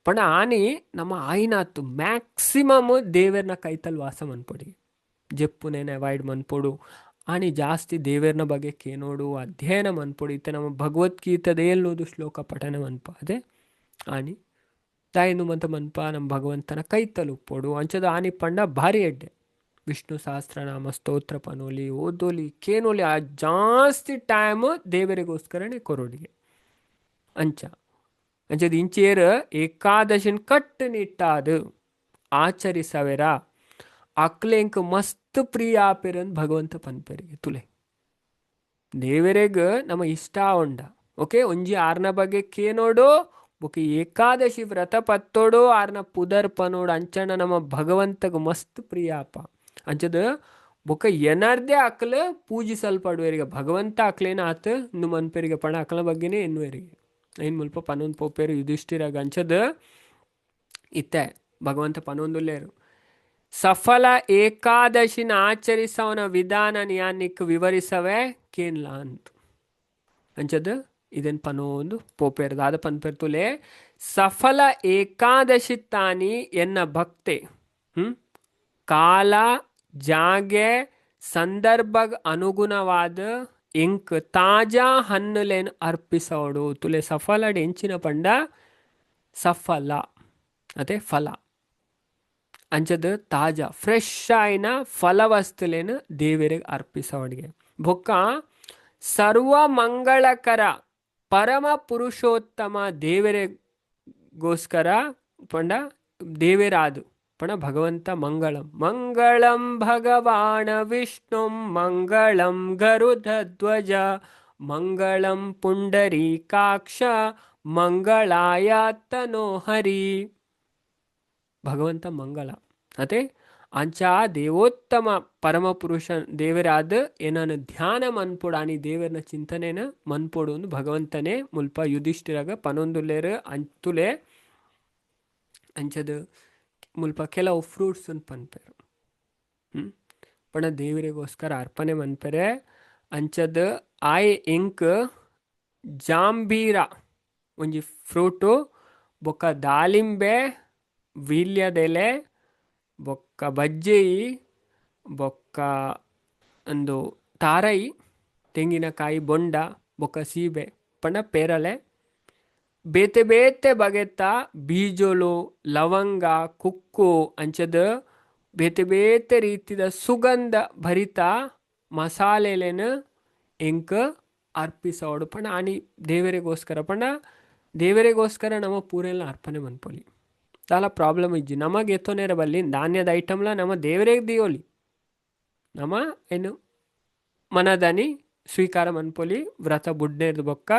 ಪಂಡ ಆನಿ ನಮ್ಮ ಆಯಿನಾತ್ ಮ್ಯಾಕ್ಸಿಮಮ್ ದೇವೆರ್ನ ಕೈತಲ್ ವಾಸ ಮನ್ಪೊಡಿ, ಜೆಪ್ಪುನೇನ ಅವಾಯ್ಡ್ ಮನ್ಪೊಡು. ಆನಿ ಜಾಸ್ತಿ ದೇವೆರ್ನ ಬಗ್ಗೆ ಕೇನೋಡು, ಅಧ್ಯಯನ ಮನ್ಪೊಡು. ಇತ್ತೆ ನಮ್ಮ ಭಗವದ್ಗೀತೆದ ಏಳ್ನೂದು ಶ್ಲೋಕ ಪಠನೆ ಮನ್ಪ, ಅದೇ ಆನಿ ದಾಯೆಂದು ಮಂತ ಮನ್ಪ, ನಮ್ಮ ಭಗವಂತನ ಕೈತಲ್ ಉಪ್ಪೊಡು. ಅಂಚದ ಆನಿ ಪಂಡ ಭಾರಿ ಎಡ್ಡೆ. ವಿಷ್ಣು ಸಹಸ್ರನಾಮ ಸ್ತೋತ್ರ ಪನೋಲಿ, ಓದೋಲಿ, ಕೇನೋಲಿ. ಆ ಜಾಸ್ತಿ ಟೈಮ್ ದೇವರಿಗೋಸ್ಕರನೇ ಕೊರೋಡಿಗೆ. ಅಂಚ ಅಂಚದ ಇಂಚೇರ್ ಏಕಾದಶಿನ್ ಕಟ್ಟುನಿಟ್ಟಾದು ಆಚರಿಸವೆರ ಅಕ್ಲೆಂಕ್ ಮಸ್ತ್ ಪ್ರಿಯ ಆಪೆರನ್ ಭಗವಂತ ಪನ್ಪೆರಿಗೆ. ತುಲೆ ದೇವರೆಗ್ ನಮ್ಮ ಇಷ್ಟ ಉಂಡ. ಓಕೆ, ಒಂಜಿ ಆರ್ನ ಬಗ್ಗೆ ಕೇನೋಡು, ಬೊಕ ಏಕಾದಶಿ ವ್ರತ ಪತ್ತೋಡು, ಆರ್ನ ಪುದರ್ ಪನೋಡು. ಅಂಚನ ನಮ್ಮ ಭಗವಂತಗ್ ಮಸ್ತ್ ಪ್ರಿಯ ಆಪ. ಅಂಚದ ಬೊಕ ಎನರ್ದೆ ಅಕ್ಲ ಪೂಜಿಸಲ್ಪಡುವರಿಗೆ ಭಗವಂತ ಅಕ್ಲೇನ ಆತ ಇಂದು ಮನ್ಪೆರಿಗೆ ಪಣ ಅಕ್ಲ ಬಗ್ಗೆನೇ ಎನ್ನುವರಿಗೆ. ಐನ್ ಮುಲ್ಪ ಪನೊಂದು ಪೋಪೇರು ಯುಧಿಷ್ಠಿರಾಗ. ಅಂಚದ ಇತ್ತೆ ಭಗವಂತ ಪನೊಂದುಲ್ಲೇರು, ಸಫಲ ಏಕಾದಶಿನ ಆಚರಿಸವನ ವಿಧಾನ ಯಾನಿಕ್ ವಿವರಿಸವೆ ಕೇನ್ಲಾ ಅಂತ. ಅಂಚದ ಇದನ್ ಪನೊಂದು ಪೋಪೇರು. ದಾದ ಪನ್ಪೇರ್ ತುಲೆ, ಸಫಲ ಏಕಾದಶಿ ತಾನಿ ಎನ್ನ ಭಕ್ತೆ ಕಾಲ ಜಾಗೆ ಸಂದರ್ಭಗ್ ಅನುಗುಣವಾದ ಎಂಕ್ ತಾಜಾ ಹಣ್ಣುಲೇನ್ ಅರ್ಪಿಸೋಡು. ತುಲೆ ಸಫಲ ಎಂಚಿನ ಪಂಡ ಸಫಲ ಅದೇ ಫಲ. ಅಂಚದ ತಾಜಾ ಫ್ರೆಶ್ ಆಯಿನ ಫಲವಸ್ತುಲೇನು ದೇವರಿಗೆ ಅರ್ಪಿಸೋಡಿಗೆ. ಬೊಕ್ಕ ಸರ್ವ ಮಂಗಳಕರ ಪರಮ ಪುರುಷೋತ್ತಮ ದೇವರಿಗೋಸ್ಕರ ಪಂಡ ದೇವರಾದು ಪಣ ಭಗವಂತ ಮಂಗಳಂ ಮಂಗಳಂ ಭಗವಾನ ವಿಷ್ಣು ಮಂಗಳಂ ಗರುಡಧ್ವಜ ಮಂಗಳಂ ಪುಂಡರೀಕಾಕ್ಷ ಮಂಗಳಾಯ ತನೋಹರಿ. ಭಗವಂತ ಮಂಗಳ ಅದೇ. ಅಂಚ ದೇವೋತ್ತಮ ಪರಮಪುರುಷ ದೇವರಾದ ಏನನ್ನು ಧ್ಯಾನ ಮನ್ಪೊಡು, ಆನಿ ದೇವರನ ಚಿಂತನೆನ ಮನ್ಪೊಡು ಅಂದ್ ಭಗವಂತನೇ ಮುಲ್ಪ ಯುಧಿಷ್ಠಿರಾಗ ಪನೊಂದುಲ್ಲೇರು. ಅಂತುಲೆ ಅಂಚದ ಮುಲ್ಪ ಕೆಲವು ಫ್ರೂಟ್ಸ್ ಪನ್ಪೆರ್ ಪಂಡ ದೇವರಿಗೋಸ್ಕರ ಅರ್ಪಣೆ ಮನ್ಪೆರೆ. ಅಂಚದ ಆಯ್ ಎಂಕ್ ಜಾಂಬೀರ ಒಂಜಿ ಫ್ರೂಟು, ಬೊಕ್ಕ ದಾಳಿಂಬೆ, ವೀಳ್ಯದೆಲೆ, ಬೊಕ್ಕ ಬಜ್ಜೆಯಿ, ಬೊಕ್ಕ ಒಂದು ತಾರೈ, ತೆಂಗಿನಕಾಯಿ, ಬೊಂಡ, ಬೊಕ್ಕ ಸೀಬೆ ಪಂಡ ಪೇರಳೆ, ಬೇತೆ ಬೇತೆ ಬಗೆತ ಬೀಜೊಲು, ಲವಂಗ, ಕುಕ್ಕು, ಅಂಚದ ಬೇತೆ ಬೇತೆ ರೀತಿದ ಸುಗಂಧ ಭರಿತ ಮಸಾಲೆಲೆನ್ ಎಂಕ್ ಅರ್ಪಿಸೋಡು. ಪಂಡ ಆನಿ ದೇವರಿಗೋಸ್ಕರ, ಪಂಡ ದೇವರಿಗೋಸ್ಕರ ನಮ ಪೂರೆಲ್ಲ ಅರ್ಪಣೆ ಮನ್ಪೊಲಿ, ದಾಲ ಪ್ರಾಬ್ಲಮ್ ಇಜ್ಜಿ. ನಮಗೆ ಎತ್ತೊನೇರ ಬಲ್ಲಿ ಧಾನ್ಯದ ಐಟಮ್ಲ ನಮ್ಮ ದೇವರಿಗೆ ದಿಯೋಲಿ, ನಮ ಏನು ಮನದನಿ ಸ್ವೀಕಾರ ಮನ್ಪೊಲಿ ವ್ರತ ಬುಡ್ನೇರ್ದು ಬೊಕ್ಕ.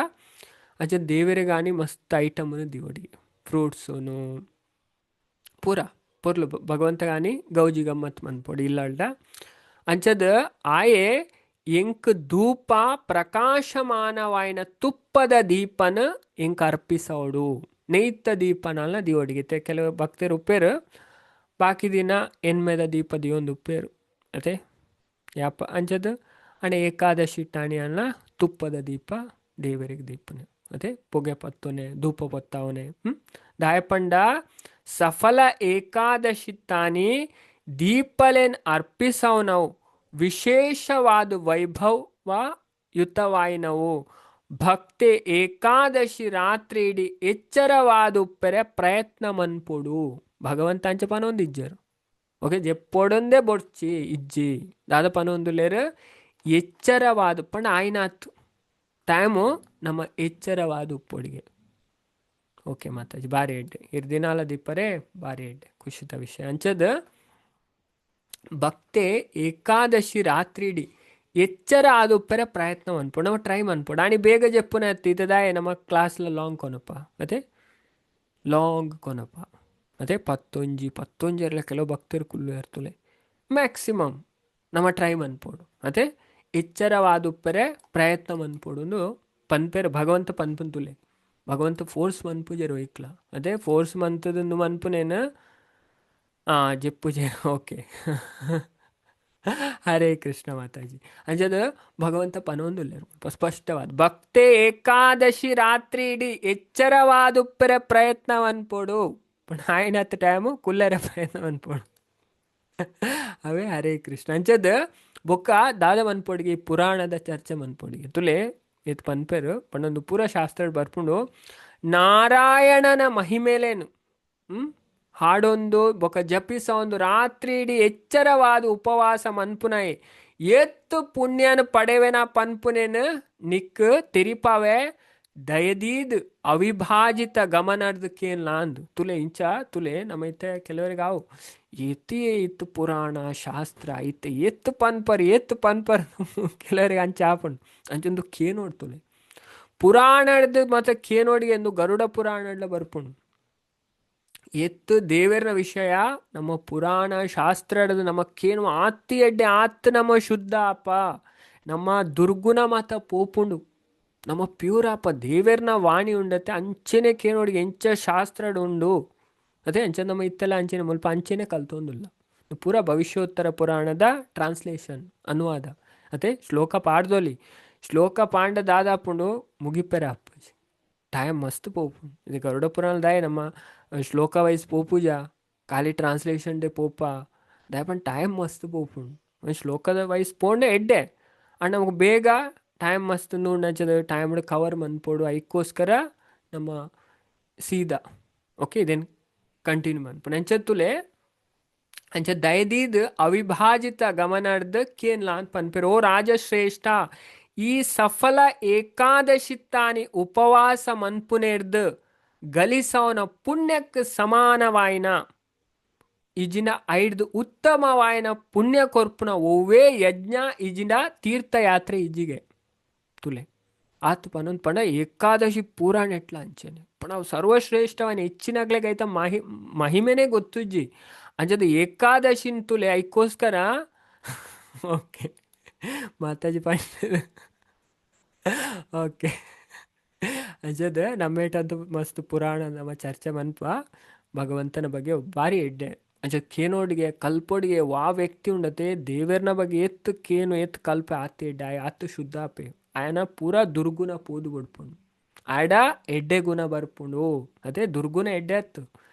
ಅಂಚ ದೇವರಿಗಾನಿ ಮಸ್ತ್ ಐಟಮ್ ದಿಯೋಡಿ, ಫ್ರೂಟ್ಸುನು ಪೂರ ಪೊರ್ಲು ಭಗವಂತಗಾನಿ ಗೌಜಿ ಗಮ್ಮತ್ ಮನ್ಪೊಡಿ ಇಲ್ಲಲ್ಡ. ಅಂಚದ ಆಯೆ ಎಂಕ್ ಧೂಪ ಪ್ರಕಾಶಮಾನವಾಯಿನ ತುಪ್ಪದ ದೀಪನ ಎಂಕ್ ಅರ್ಪಿಸೋಡು. ನೆಯ್ತ ದೀಪನಲ್ಲ ದಿಯೋಡಿಗೆ. ಕೆಲವು ಭಕ್ತರು ಉಪ್ಪೇರು, ಬಾಕಿ ದಿನ ಎನ್ಮೆದ ದೀಪ ದಿಯೊಂದು ಉಪ್ಪೇರು ಅತೆ ಯಾಪ. ಅಂಚದ ಅಣೆ ಏಕಾದಶಿ ಟಾಣಿ ಅನ್ನ ತುಪ್ಪದ ದೀಪ ದೇವರಿಗೆ ದೀಪನೆ ಅದೇ, ಪೊಗೆ ಪತ್ತೊನೆ, ಧೂಪ ಪತ್ತಾವನೆ. ದಾಯಪಂಡ ಸಫಲ ಏಕಾದಶಿ ತಾನಿ ದೀಪಲೆನ್ ಅರ್ಪಿಸವನವು ವಿಶೇಷವಾದ ವೈಭವ ಯುತವಾಯಿನವು. ಭಕ್ತೆ ಏಕಾದಶಿ ರಾತ್ರಿ ಇಡೀ ಎಚ್ಚರವಾದ ಉಪ್ಪೆರೆ ಪ್ರಯತ್ನ ಮನ್ಪೊಡು. ಭಗವಂತ ಅಂಚ ಪನೊಂದು ಇಜ್ಜರು. ಓಕೆ, ಜೆಪ್ಪೊಡೊಂದೇ ಬೊಡ್ಚಿ ಇಜ್ಜಿ. ದಾದ ಪನೊಂದುಲ್ಲೇರು, ಎಚ್ಚರವಾದ ಪಂಡ ಆಯ್ನಾತು ಟೈಮು ನಮ್ಮ ಎಚ್ಚರವಾದ ಉಪ್ಪೊಡಿಗೆ. ಓಕೆ ಮಾತಾಜಿ, ಬಾರಿ ಎಡ್ಡೆ. ಇರ್ ದಿನಾಲ ದಿಪ್ಪರೆ ಬಾರಿ ಎಡ್ಡೆ, ಖುಷಿತ ವಿಷಯ. ಅಂಚದ ಭಕ್ತೆ ಏಕಾದಶಿ ರಾತ್ರಿ ಇಡೀ ಎಚ್ಚರ ಆದ ಉಪ್ಪರೆ ಪ್ರಯತ್ನ ಮನ್ಪೊಡು, ನಮ್ಮ ಟ್ರೈ ಮನ್ಪೊಡು. ಆನಿ ಬೇಗ ಜೆಪ್ಪುನ ಇತ್ತದಾಯ ನಮ್ಮ ಕ್ಲಾಸ್ಲ ಲಾಂಗ್ ಕೊನಪ್ಪ, ಅದೇ ಲಾಂಗ್ ಕೊನಪ್ಪ. ಅದೇ ಪತ್ತೊಂಜಿ ಪತ್ತೊಂಜಿ ಕೆಲವು ಭಕ್ತರು ಕುಲ್ಲು ಇರ್ತುಲೆ. ಮ್ಯಾಕ್ಸಿಮಮ್ ನಮ್ಮ ಟ್ರೈ ಮನ್ಪೊಡು, ಅದೇ ಎಚ್ಚರವಾದ ಉಪ್ಪರೆ ಪ್ರಯತ್ನ ಮನ್ಪೊಡು ಪನ್ಪೆರ್ ಭಗವಂತ ಪನ್ಪುಂತುಲೆ. ಭಗವಂತ ಫೋರ್ಸ್ ಮನ್ಪುಜೆರ್ ಒಯ್ಕ್ಲ, ಅದೇ ಫೋರ್ಸ್ ಮಂತದೊಂದು ಮನ್ಪುನೇನ ಜೆಪ್ಪುಜೆರ್. ಓಕೆ. ಹರೇ ಕೃಷ್ಣ ಮಾತಾಜಿ. ಅಂಚದ ಭಗವಂತ ಪನೊಂದುಲ್ಲೆರ್ ಸ್ಪಷ್ಟವಾದ ಭಕ್ತೆ ಏಕಾದಶಿ ರಾತ್ರಿ ಇಡೀ ಎಚ್ಚರವಾದುಪ್ಪೆರೆ ಪ್ರಯತ್ನ ಮನ್ಪೊಡು. ಪಂಡ ಆಯಿನತ್ ಟೈಮು ಕುಲ್ಲರೆ ಪ್ರಯತ್ನ ಮನ್ಪೊಡು. ಅವೇ ಹರೇ ಕೃಷ್ಣ. ಅಂಚದ ಬೊಕ್ಕ ದಾದ ಮನ್ಪೊಡಿಗೆ, ಪುರಾಣದ ಚರ್ಚೆ ಮನ್ಪೊಡಿಗೆ. ತುಲೆ ಏತ್ ಪನ್ಪೆರ್ ಪಂಡೊಂದು ಪೂರ ಶಾಸ್ತ್ರ ಬರ್ಪುಂಡು. ನಾರಾಯಣನ ಮಹಿಮೆಲೇನು ಹಾಡೊಂದು ಬೊಕ ಜಪಿಸೊಂದು ರಾತ್ರಿ ಇಡೀ ಎಚ್ಚರವಾದ ಉಪವಾಸ ಮನ್ಪುನೈ ಏತ್ ಪುಣ್ಯನ ಪಡೆವೆನ ಪನ್ಪುನೇನು ನಿಕ್ ತೆರಿಪಾವೆ ದಯದೀದ್ ಅವಿಭಾಜಿತ ಗಮನರ್ದ್ ಕೇನ್ಲಾಂದ್. ತುಲೆ ಇಂಚ ತುಲೆ ನಮೈತೆ ಕೆಲವರಿಗೆ ಆವು ಏತಿ ಇತ್ತು ಪುರಾಣ ಶಾಸ್ತ್ರ ಇತ್ತೆ ಏತ್ ಪನ್ಪರ್ ಏತ್ ಪನ್ಪರ್ ಕೆಲವರಿಗೆ ಅಂಚ ಆಪುಂಡು. ಅಂಚೊಂದು ಕೇನೋಡ್ ತುಲೆ ಪುರಾಣಡ್ದು ಮತ್ತೆ ಕೇನೋಡಿಗೆ ಎಂದು ಗರುಡ ಪುರಾಣಡ್ಲ ಬರ್ಪುಂಡು. ಎತ್ತು ದೇವರ ವಿಷಯ ನಮ್ಮ ಪುರಾಣ ಶಾಸ್ತ್ರದ ನಮ್ಮ ಕೇನು ಆತ್ತಿ ಎಡ್ಡೆ ಆತ್ ನಮ್ಮ ಶುದ್ಧ ಅಪ್ಪ, ನಮ್ಮ ದುರ್ಗುಣ ಮಾತ ಪೋಪುಂಡು, ನಮ್ಮ ಪ್ಯೂರ್ ಅಪ್ಪ. ದೇವೆರ್ನ ವಾಣಿ ಉಂಡತ್ತೆ ಅಂಚೆನೆ ಕೇನೋಡಿಗೆ ಎಂಚ ಶಾಸ್ತ್ರಡ್ ಉಂಡು ಅದೇ ಅಂಚೆ ನಮ್ಮ ಇತ್ತೆಲ್ಲ ಅಂಚೆನೆ ಮುಲ್ಪ ಅಂಚೆನೆ ಕಲ್ತೊಂದುಲ್ಲ. ಪೂರ ಭವಿಷ್ಯೋತ್ತರ ಪುರಾಣದ ಟ್ರಾನ್ಸ್ಲೇಷನ್ ಅನುವಾದ ಅದೇ ಶ್ಲೋಕ ಪಾಡ್ದೊಲಿ. ಶ್ಲೋಕ ಪಾಂಡ ದಾದಾಪುಂಡು ಮುಗಿಪೆರ ಅಪ್ಪುಜಿ, ಟೈಮ್ ಮಸ್ತ್ ಪೋಪುಂಡು. ಇದು ಗರುಡ ಪುರಾಣದಾಯ ನಮ್ಮ ಶ್ಲೋಕ ವೈಸ್ ಪೋಪುಜ, ಖಾಲಿ ಟ್ರಾನ್ಸ್ಲೇಷನ್ ಡೆ ಪೋಪ ದಾಯಪಂಡ ಟೈಮ್ ಮಸ್ತ್ ಪೋಪುಂಡು. ಶ್ಲೋಕದ ವೈಸ್ ಪೋಂಡೆ ಎಡ್ಡೆ ಅಂಡ್ ನಮಗೆ ಬೇಗ ಟೈಮ್ ಮಸ್ತ್ ಅಂಚದ ಟೈಮ್ ಕವರ್ ಮನ್ಪೊಡು. ಐಕ್ಕೋಸ್ಕರ ನಮ್ಮ ಸೀದಾ ಓಕೆ ಇದೇನು ಕಂಟಿನ್ಯೂ ಮನ್ಪುಂಡು. ಅಂಚತ್ತುಲೆ ಅಂಚ ದಯದೀದ್ ಅವಿಭಾಜಿತ ಗಮನರ್ದ್ ಕೇನ್ಲಾ ಅಂತ ಪನ್ಪೆರ್. ಓ ರಾಜಶ್ರೇಷ್ಠ, ಈ ಸಫಲ ಏಕಾದಶಿತ್ತಾನಿ ಉಪವಾಸ ಮನ್ಪುನೇರ್ದ್ ಗಲಿಸವನ ಪುಣ್ಯಕ್ಕೆ ಸಮಾನವಾಯಿನ ಇಜಿನ ಐಡ್ದು ಉತ್ತಮವಾಯಿನ ಪುಣ್ಯ ಕೊರ್ಪುನ ಒವ್ವೇ ಯಜ್ಞ ಇಜಿನ ತೀರ್ಥಯಾತ್ರೆ ಇಜ್ಜಿಗೆ. ತುಲೆ ಆತು ಪನೊಂದು ಪಂಡ ಏಕಾದಶಿ ಪೂರಾ ನೆಟ್ಲ ಅಂಚೆನೆ ಪಂಡ ಅವು ಸರ್ವಶ್ರೇಷ್ಠವನ ಹೆಚ್ಚಿನಾಗ್ಲೆಗೈತ ಮಹಿಮೆನೇ ಗೊತ್ತುಜ್ಜಿ. ಅಂಚದ ಏಕಾದಶಿನ ತುಲೆ ಐಕ್ಕೋಸ್ಕರ ಓಕೆ ಮಾತಾಜಿ ಪಂಡ ಓಕೆ ಅಂಚದ ನಮ್ಮೇಟಂತೂ ಮಸ್ತ್ ಪುರಾಣ ನಮ್ಮ ಚರ್ಚೆ ಮನ್ಪ ಭಗವಂತನ ಬಗ್ಗೆ ಭಾರಿ ಎಡ್ಡೆ. ಅಂಚ ಕೇನೋಡಿಗೆ ಕಲ್ಪೋಡಿಗೆ ವಾ ವ್ಯಕ್ತಿ ಉಂಡತೆ ದೇವೆರ್ನ ಬಗ್ಗೆ ಎತ್ತು ಕೇನು ಎತ್ತು ಕಲ್ಪೆ ಆತ ಎಡ್ಡೆ ಆಯ್ ಆತು ಶುದ್ಧ ಆಪೆ ಆಯನ ಪೂರಾ ದುರ್ಗುಣ ಪೋದು ಬಡ್ಪುಂಡು, ಆಡ ಎಡ್ಡೆ ಗುಣ ಬರ್ಪುಂಡು. ಅದೇ ದುರ್ಗುಣ ಎಡ್ಡೆ ಅತ್ತು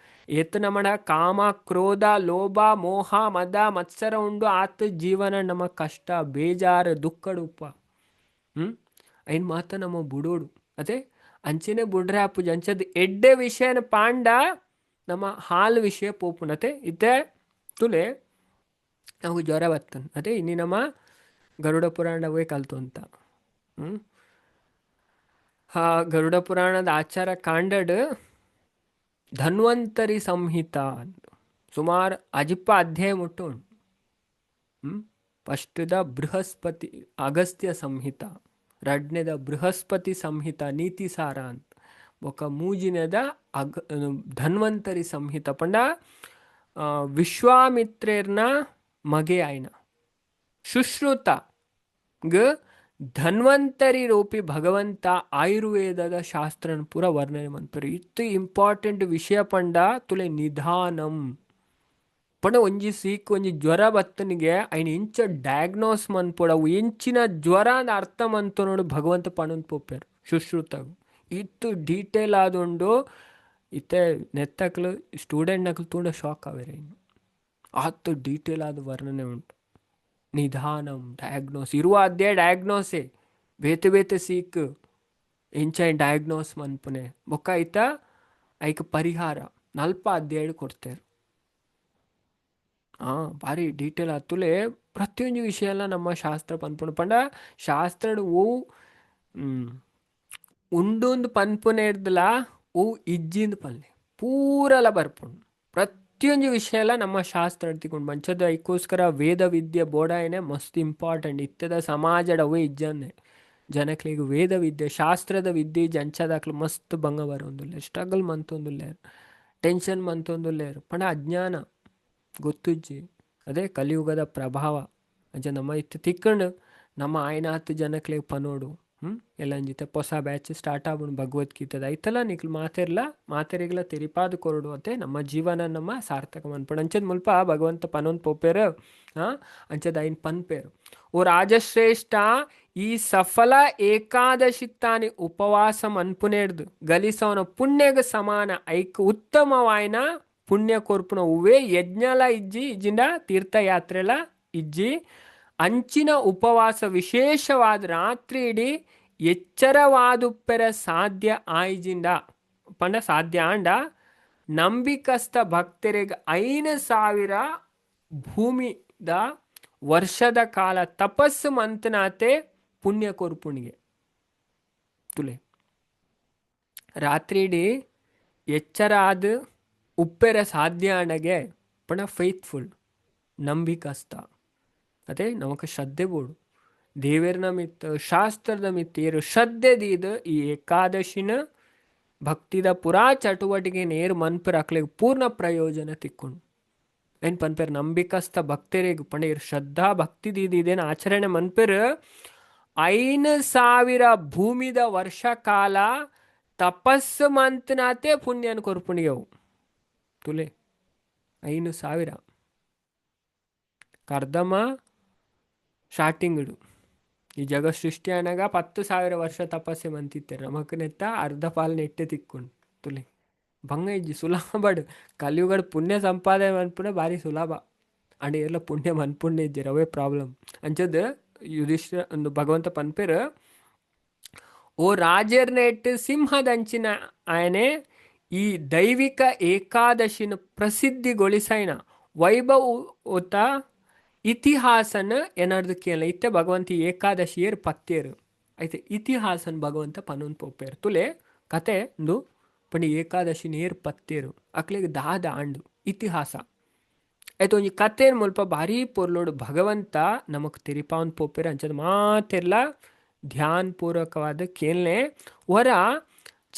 ಏತ್ ನಮಡ ಕಾಮ ಕ್ರೋಧ ಲೋಭ ಮೋಹ ಮದ ಮತ್ಸರ ಉಂಡು ಆತ ಜೀವನ ನಮ್ಮ ಕಷ್ಟ ಬೇಜಾರು ದುಃಖಡುಪ್ಪ. ಐನ್ ಮಾತ ನಮ್ಮ ಬುಡೋಡು ಅದೇ ಅಂಚೆನೆ ಬುಡ್ರೆ ಆಪುಜಿ. ಅಂಚದ ಎಡ್ಡೆ ವಿಷಯನ ಪಾಂಡ ನಮ್ಮ ಹಾಲು ವಿಷಯ ಪೋಪುಂಡು. ಅದೇ ಇತ್ತೆ ತುಲೆ ನಮಗೆ ಜ್ವರ ಬತ್ತನ್ ಅದೇ ಇನ್ನಿ ನಮ್ಮ ಗರುಡ ಪುರಾಣವೇ ಕಲ್ತು ಅಂತ. ಆ ಗರುಡ ಪುರಾಣದ ಆಚಾರ ಕಾಂಡಡ್ ಧನ್ವಂತರಿ ಸಂಹಿತ ಸುಮಾರು ಅಜಿಪ್ಪ ಅಧ್ಯಾಯ ಮುಟ್ಟು ಉಂಟು. ಫಸ್ಟ್ದ ಬೃಹಸ್ಪತಿ ಅಗಸ್ತ್ಯ ಸಂಹಿತ, ರಡ್ನೆದ ಬೃಹಸ್ಪತಿ ಸಂಹಿತ ನೀತಿಸಾರ ಅಂತ, ಬೊಕ ಮೂಜಿನೆದ ಧನ್ವಂತರಿ ಸಂಹಿತ ಪಂಡ ವಿಶ್ವಾಮಿತ್ರೇರ್ನ ಮಗೆ ಆಯ್ನ ಸುಶ್ರುತ ಗ್ ಧನ್ವಂತರಿ ರೂಪಿ ಭಗವಂತ ಆಯುರ್ವೇದದ ಶಾಸ್ತ್ರನ ಪೂರ ವರ್ಣನೆ ಮನ್ಪೆರ್. ಇತ್ತು ಇಂಪಾರ್ಟೆಂಟ್ ವಿಷಯ ಪಂಡ ತುಲೆ ನಿಧಾನಂ ಪಂಡ ಒಂಜಿ ಸೀಕ್ ಒಂಜಿ ಜ್ವರ ಬತ್ತನಿಗೆ ಐನ್ ಇಂಚ ಡಯಾಗ್ನೋಸ್ ಮನ್ಪೊಡು, ಅವು ಎಂಚಿನ ಜ್ವರ ಅಂದ್ ಅರ್ಥ ಮಂತು ನೋಡು ಭಗವಂತ ಪಣೊಂದು ಪೋಪೆರ್ ಸುಶ್ರುತಗ್. ಇತ್ತು ಡೀಟೇಲ್ ಆದುಂಡು. ಇತ್ತೆ ನೆತ್ತಕ್ಲು ಸ್ಟೂಡೆಂಟ್ ನಕ್ಲು ತೂಂಡ ಶಾಕ್ ಆವೆರ್ ಇನ್ನು ಆತು ಡೀಟೇಲ್ ಆದ ವರ್ಣನೆ ಉಂಟು. ನಿಧಾನಂ ಡಯಾಗ್ನೋಸ್ ಇರುವ ಅಧ್ಯಾಯ ಡಯಾಗ್ನೋಸೆ ಬೇತೆ ಬೇತೆ ಸೀಕ್ ಎಂಚ ಡಯಾಗ್ನೋಸ್ ಮನ್ಪುನೆ ಬೊಕ್ಕ ಐತ ಐಕ್ ಪರಿಹಾರ ನಲ್ಪ ಅಧ್ಯಾಯ ಕೊಡ್ತೇರು. ಭಾರಿ ಡೀಟೇಲ್ ಆತುಲೆ ಪ್ರತಿಯೊಂದು ವಿಷಯ ಎಲ್ಲ ನಮ್ಮ ಶಾಸ್ತ್ರ ಪನ್ಪುಂಡು. ಪಂಡ ಶಾಸ್ತ್ರಡ್ ಓವು ಉಂಡುಂದು ಪನ್ಪುನೇರ್ದಲ ಓವು ಇಜ್ಜಿಂದು ಪನ್ಲೆ ಪೂರಲ ಬರ್ಪುಂಡು. ಪ್ರತಿಯೊಂದು ವಿಷಯ ಎಲ್ಲ ನಮ್ಮ ಶಾಸ್ತ್ರ ತಿಕೊಂಡು ಮಂಚದ ಐಕ್ಕೋಸ್ಕರ ವೇದ ವಿದ್ಯೆ ಬೋಡಾಯನೆ ಮಸ್ತ್ ಇಂಪಾರ್ಟೆಂಟ್. ಇತ್ತದ ಸಮಾಜದ ಅವೇ ಇಜ್ಜನ್ನೆ ಜನಕ್ಲೆಗ್ ವೇದ ವಿದ್ಯೆ ಶಾಸ್ತ್ರದ ವಿದ್ಯೆ ಜಂಚದಾಕ್ಲು ಮಸ್ತ್ ಭಂಗ ಬರೋಂದುಲ್ಲೆ, ಸ್ಟ್ರಗಲ್ ಮಂತೊಂದುಲ್ಲೇರ್, ಟೆನ್ಷನ್ ಮಂತೊಂದುಲ್ಲೇರ್. ಪಂಡ ಅಜ್ಞಾನ ಗೊತ್ತುಜ್ಜಿ, ಅದೇ ಕಲಿಯುಗದ ಪ್ರಭಾವ. ಅಂಚ ನಮ್ಮ ಇತ್ತು ತಿಕ್ಕಂಡು ನಮ್ಮ ಆಯ್ನಾತ್ ಜನಕ್ಲೆಗ್ ಪನೋಡು ಎಲ್ಲಂಜಿತ ಹೊಸ ಬ್ಯಾಚ್ ಸ್ಟಾರ್ಟ್ ಆಪುಂಡು ಭಗವದ್ಗೀತೆದ. ಐತಲ ನಿಕ್ಲು ಮಾತೆರ್ಲ ಮಾತೆರೆಗ್ಲ ತೆರಿಪಾದ್ ಕೊರೊಡು ಅತೆ ನಮ್ಮ ಜೀವನ ನಮ್ಮ ಸಾರ್ಥಕ ಮನ್ಪೊಡು. ಅಂಚದ ಮುಲ್ಪ ಭಗವಂತ ಪನೊಂದು ಪೋಪೆರ್. ಅಂಚದ ಐನ್ ಪನ್ಪೆರ್. ಓ ರಾಜಶ್ರೇಷ್ಠ, ಈ ಸಫಲ ಏಕಾದಶಿತ್ತಾನಿ ಉಪವಾಸ ಮನ್ಪುನೇಡ್ದು ಗಲಿಸವನ ಪುಣ್ಯಗ ಸಮಾನ ಐಕ್ ಉತ್ತಮವಾಯಿನ ಪುಣ್ಯ ಕೊರ್ಪುನ ಉವ್ವೇ ಯಜ್ಞಲ ಇಜ್ಜಿ, ಇಜ್ಜಿಂಡ ತೀರ್ಥಯಾತ್ರೆಲ ಇಜ್ಜಿ. ಅಂಚಿನ ಉಪವಾಸ ವಿಶೇಷವಾದ ರಾತ್ರಿ ಇಡೀ ಎಚ್ಚರವಾದುಪ್ಪೆರ ಸಾಧ್ಯ ಆಯ್ಜಿಂಡ ಪಂಡ ಸಾಧ್ಯ ಆಂಡ ನಂಬಿಕಸ್ಥ ಭಕ್ತರಿಗೆ 5000 ಭೂಮಿದ ವರ್ಷದ ಕಾಲ ತಪಸ್ಸು ಮಂತನಾತೆ ಪುಣ್ಯ ಕೊರ್ಪುಣಿಗೆ. ತುಲೆ ರಾತ್ರಿ ಇಡೀ ಎಚ್ಚರ ಆದ ಉಪ್ಪೆರ ಸಾಧ್ಯ ಆಂಡಗೆ ಪಂಡ ಫೇತ್ಫುಲ್ ನಂಬಿಕಸ್ಥ ಅದೇ ನಮಕ್ ಶ್ರದ್ಧೆ ಬೋಡು ದೇವೆರ್ನ ಮಿತ್ ಶಾಸ್ತ್ರದ ಮಿತ್ ಏರು ಶ್ರದ್ಧೆ ದೀದ್ ಈ ಏಕಾದಶಿನ ಭಕ್ತಿದ ಪುರಾ ಚಟುವಟಿಕೆ ನೇರು ಮನ್ಪುರ ಅಕ್ಲೆಗ್ ಪೂರ್ಣ ಪ್ರಯೋಜನ ತಿಕ್ಕೊಂಡು. ಏನ್ ಪನ್ಪೆರ್ ನಂಬಿಕಸ್ಥ ಭಕ್ತರಿಗೆ ಪಂಡ ಇರ್ ಶ್ರದ್ಧಾ ಭಕ್ತಿ ದೀದ್ ಇದೇನು ಆಚರಣೆ ಮನ್ಪೆರ್ 5000 ಭೂಮಿದ ವರ್ಷ ಕಾಲ ತಪಸ್ಸು ಮಂತನಾತೆ ಪುಣ್ಯನ ಕೊರ್ಪುಣಿಯವು. ತುಲೆ 5000 ಕರ್ದಮ ಸ್ಟಾರ್ಟಿಂಗ್ ಈ ಜಗ ಸೃಷ್ಟಿ ಆನಾಗ 10,000 ವರ್ಷ ತಪಸ್ಸೆ ಮಂತಿತ್ತಾರೆ. ನಮಕ್ ನೆತ್ತ ಅರ್ಧ ಪಾಲ್ ನೆಟ್ಟೆ ತಿಕ್ಕೊಂಡು. ತುಲೆ ಬಂಗ ಇಜ್ಜಿ ಸುಲಭಡ್ ಕಲಿಯುಗಡ್ ಪುಣ್ಯ ಸಂಪಾದನೆ ಮನ್ಪುನ ಭಾರಿ ಸುಲಭ. ಅಂಡ್ ಏರ್ಲ ಪುಣ್ಯ ಮನ್ಪುಣ್ಯ ಇಜ್ಜೆರ್ ಅವೇ ಪ್ರಾಬ್ಲಮ್. ಅಂಚದ್ ಯುಧಿಷ್ಠಿರ ಒಂದು ಭಗವಂತ ಪನ್ಪೆರ್, ಓ ರಾಜರ್ನೆಟ್ ಸಿಂಹದಂಚಿನ ಆಯನೆ ಈ ದೈವಿಕ ಏಕಾದಶಿನ ಪ್ರಸಿದ್ಧಿಗೊಳಿಸೈನ ವೈಭವ ಇತಿಹಾಸನ ಏನಾರ್ದು ಕೇಳ. ಇತ್ತೆ ಭಗವಂತ ಏಕಾದಶಿಯರ್ ಪತ್ತೇರು ಐತೆ ಇತಿಹಾಸನ್ ಭಗವಂತ ಪನೊಂದು ಪೋಪೇರು. ತುಲೆ ಕತೆ ಇಂದು ಪಂಡ ಏಕಾದಶಿ ನೇರ್ ಪತ್ತೇರು ಅಕ್ಲೆಗ್ ದಾದ ಆಂಡು ಇತಿಹಾಸ ಆಯ್ತು. ಒಂಜಿ ಕತೆ ಮುಲ್ಪ ಭಾರಿ ಪೊರ್ಲೋಡು ಭಗವಂತ ನಮಕ್ ತೆರಿಪಾವನ್ ಪೋಪೇರು. ಅಂಚದ ಮಾತೆರ್ಲ ಧ್ಯಾನ್ ಪೂರ್ವಕವಾದ ಕೇಳ್ನೆ. ವರ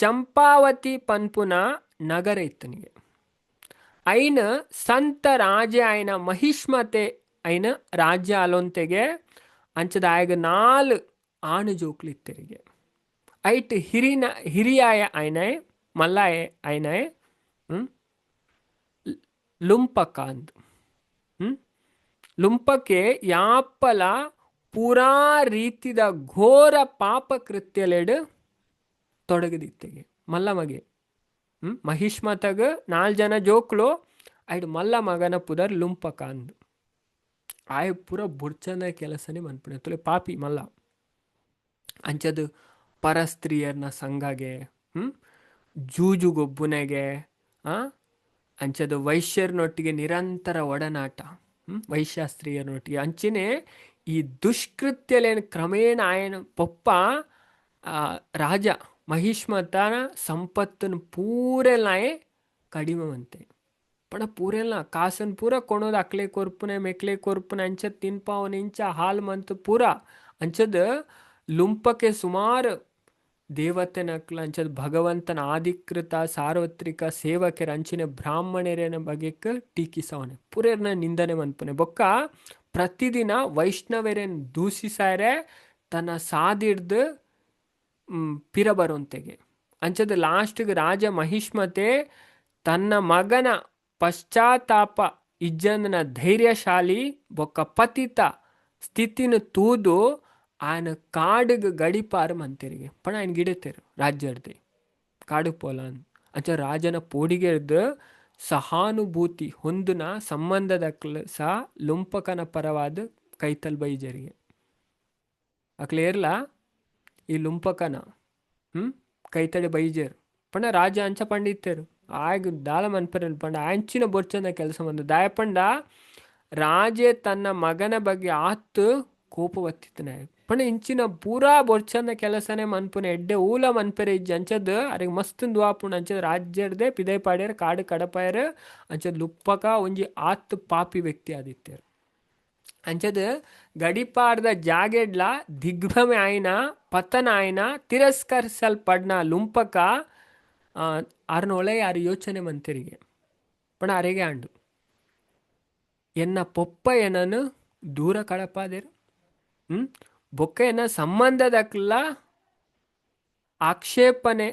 ಚಂಪಾವತಿ ಪನ್ಪುನ ನಗರ ಇತ್ತನಿಗೆ. ಐನ ಸಂತ ರಾಜೆ ಆಯ್ನ ಮಹಿಷ್ಮತೆ ಐನ ರಾಜ್ಯ ಅಲೊಂತೆಗೆ. ಅಂಚದ ಆಯಗ 4 ಆಣು ಜೋಕ್ಲು ಇತ್ತೆರಿಗೆ. ಐಟ್ ಹಿರಿನ ಹಿರಿಯಾಯ ಐನಯ್ ಮಲ್ಲಾಯ ಐನಯ್ ಲುಂಪಕ ಅಂದ್. ಲುಂಪಕೆ ಯಾಪಲ ಪೂರಾ ರೀತಿದ ಘೋರ ಪಾಪ ಕೃತ್ಯಲೆಡ್ ತೊಡಗದಿತ್ತೆಗೆ ಮಲ್ಲ ಮಗೆ. ಮಹಿಷ್ಮತಗ್ 4 ಜನ ಜೋಕ್ಲು. ಐಡ್ ಮಲ್ಲ ಮಗನ ಪುದರ್ ಲುಂಪಕ ಅಂದ್. ಆಯ್ ಪೂರ ಬುಡ್ಚಂದ ಕೆಲಸನೇ ಮನ್ಪುಣೆ. ತುಲೆ ಪಾಪಿ ಮಲ್ಲ. ಅಂಚದು ಪರಸ್ತ್ರೀಯರ್ನ ಸಂಘಗೆ, ಜೂಜುಗೊಬ್ಬುನೆಗೆ, ಅಂಚದ ವೈಶ್ಯರ್ನೊಟ್ಟಿಗೆ ನಿರಂತರ ಒಡನಾಟ, ವೈಶ್ಯಾಸ್ತ್ರೀಯರ್ನೊಟ್ಟಿಗೆ ಅಂಚಿನೇ ಈ ದುಷ್ಕೃತ್ಯಲೇನು ಕ್ರಮೇಣ ಆಯನ ಪೊಪ್ಪ ರಾಜ ಮಹಿಷ್ಮತನ ಸಂಪತ್ತನ್ನು ಪೂರೆಲ್ಲಾಯೆ ಕಡಿಮೆ ಮಂತೆ. ಪಂಡ ಪೂರೆಲ್ಲ ಕಾಸನ್ ಪೂರ ಕೊಣೋದು ಅಕ್ಲೆ ಕೊರ್ಪುನೆ ಮೆಕ್ಲೆ ಕೊರ್ಪುನೆ ಅಂಚದ ತಿನ್ಪಾವನ ಇಂಚ ಹಾಲ್ ಮಂತ್ ಪೂರ. ಅಂಚದ ಲುಂಪಕ್ಕೆ ಸುಮಾರು ದೇವತೆನಕ್ಲ ಅಂಚದ ಭಗವಂತನ ಆಧಿಕೃತ ಸಾರ್ವತ್ರಿಕ ಸೇವಕರ ಅಂಚಿನ ಬ್ರಾಹ್ಮಣರೇನ ಬಗೆಕ್ ಟೀಕಿಸವನೆ ಪೂರೇರ್ನ ನಿಂದನೆ ಮನ್ಪುನೆ. ಬೊಕ್ಕ ಪ್ರತಿದಿನ ವೈಷ್ಣವರೇನ್ ದೂಷಿಸಾರೆ ತನ್ನ ಸಾದಿಡ್ದು ಪಿರ ಬರುವಂತೆಗೆ. ಅಂಚದ ಲಾಸ್ಟ್ಗೆ ರಾಜ ಮಹಿಷ್ಮತೆ ತನ್ನ ಮಗನ ಪಶ್ಚಾತ್ತಾಪ ಇಜ್ಜಂದನ ಧೈರ್ಯಶಾಲಿ ಬೊಕ್ಕ ಪತಿತ ಸ್ಥಿತಿನ ತೂದು ಆಯನ ಕಾಡುಗ್ ಗಡಿಪಾರು ಮಂತೆರಿಗೆ. ಪಣ ఆయన ಗಿಡತೇರು ರಾಜ್ಯರ್ದೆ ಕಾಡುಗ್ ಪೋಲಾನ್. ಅಂಚ ರಾಜನ ಪೋಡಿಗೆರ್ದು ಸಹಾನುಭೂತಿ ಹೊಂದುನ ಸಂಬಂಧದಕ್ಲ ಸಹ ಲುಂಪಕನ ಪರವಾದ ಕೈತಲ್ ಬೈಜರಿಗೆ. ಅಕ್ಲೇರ್ಲ ಈ ಲುಂಪಕನ ಕೈತಡೆ ಬೈಜರ್. ಪಂಡ ರಾಜ ಅಂಚ ಪಂಡಿತ್ತೇರು ಆಗ ದಾಲ ಮನ್ಪರನ್ ಪಂಡ ಅಂಚಿನ ಬೊರ್ಚಂದ ಕೆಲಸ ಬಂದ ದಾಯ ಪಂಡ ರಾಜೆ ತನ್ನ ಮಗನ ಬಗ್ಗೆ ಆತ್ತು ಕೋಪ ಬತ್ತಿತ್ತನೆ. ಪಂಡ ಇಂಚಿನ ಪೂರಾ ಬೊರ್ಚಂದ ಕೆಲಸನೇ ಮನ್ಪುನ ಎಡ್ಡೆ ಊಲ ಮನ್ಪೆರೆ ಇಜ್ಜಿ. ಅಂಚದ್ ಅರೆಗ್ ಮಸ್ತ್ ದುವಾಪುಂಡು. ಅಂಚದ ರಾಜ್ಯರ್ದೆ ಪಿದೈ ಪಾಡ್ಯರ್ ಕಾಡು ಕಡಪಾಯರ್. ಅಂಚದ್ ಲುಪ್ಪಕ ಒಂಜಿ ಆತ್ ಪಾಪಿ ವ್ಯಕ್ತಿ ಆದಿತ್ತೇರು. ಅಂಚದ್ ಗಡಿಪಾರ್ದ ಜಾಗೆಡ್ಲ ದಿಗ್ಭ್ರಮೆ ಆಯ್ನ ಪತನ ಆಯ್ನ ತಿರಸ್ಕರಿಸಲ್ಪಡ್ನ ಲುಂಪಕ ಆರ್ನೊಳೆ ಯಾರು ಯೋಚನೆ ಮಂತೆರಿಗೆ. ಪಂಡ ಅರೆಗೆ ಆಂಡು ಎನ್ನ ಪೊಪ್ಪ ಎನನು ದೂರ ಕಡಪಾದೆರು, ಬೊಕ್ಕ ಎನ್ನ ಸಂಬಂಧದಕ್ಲ ಆಕ್ಷೇಪನೆ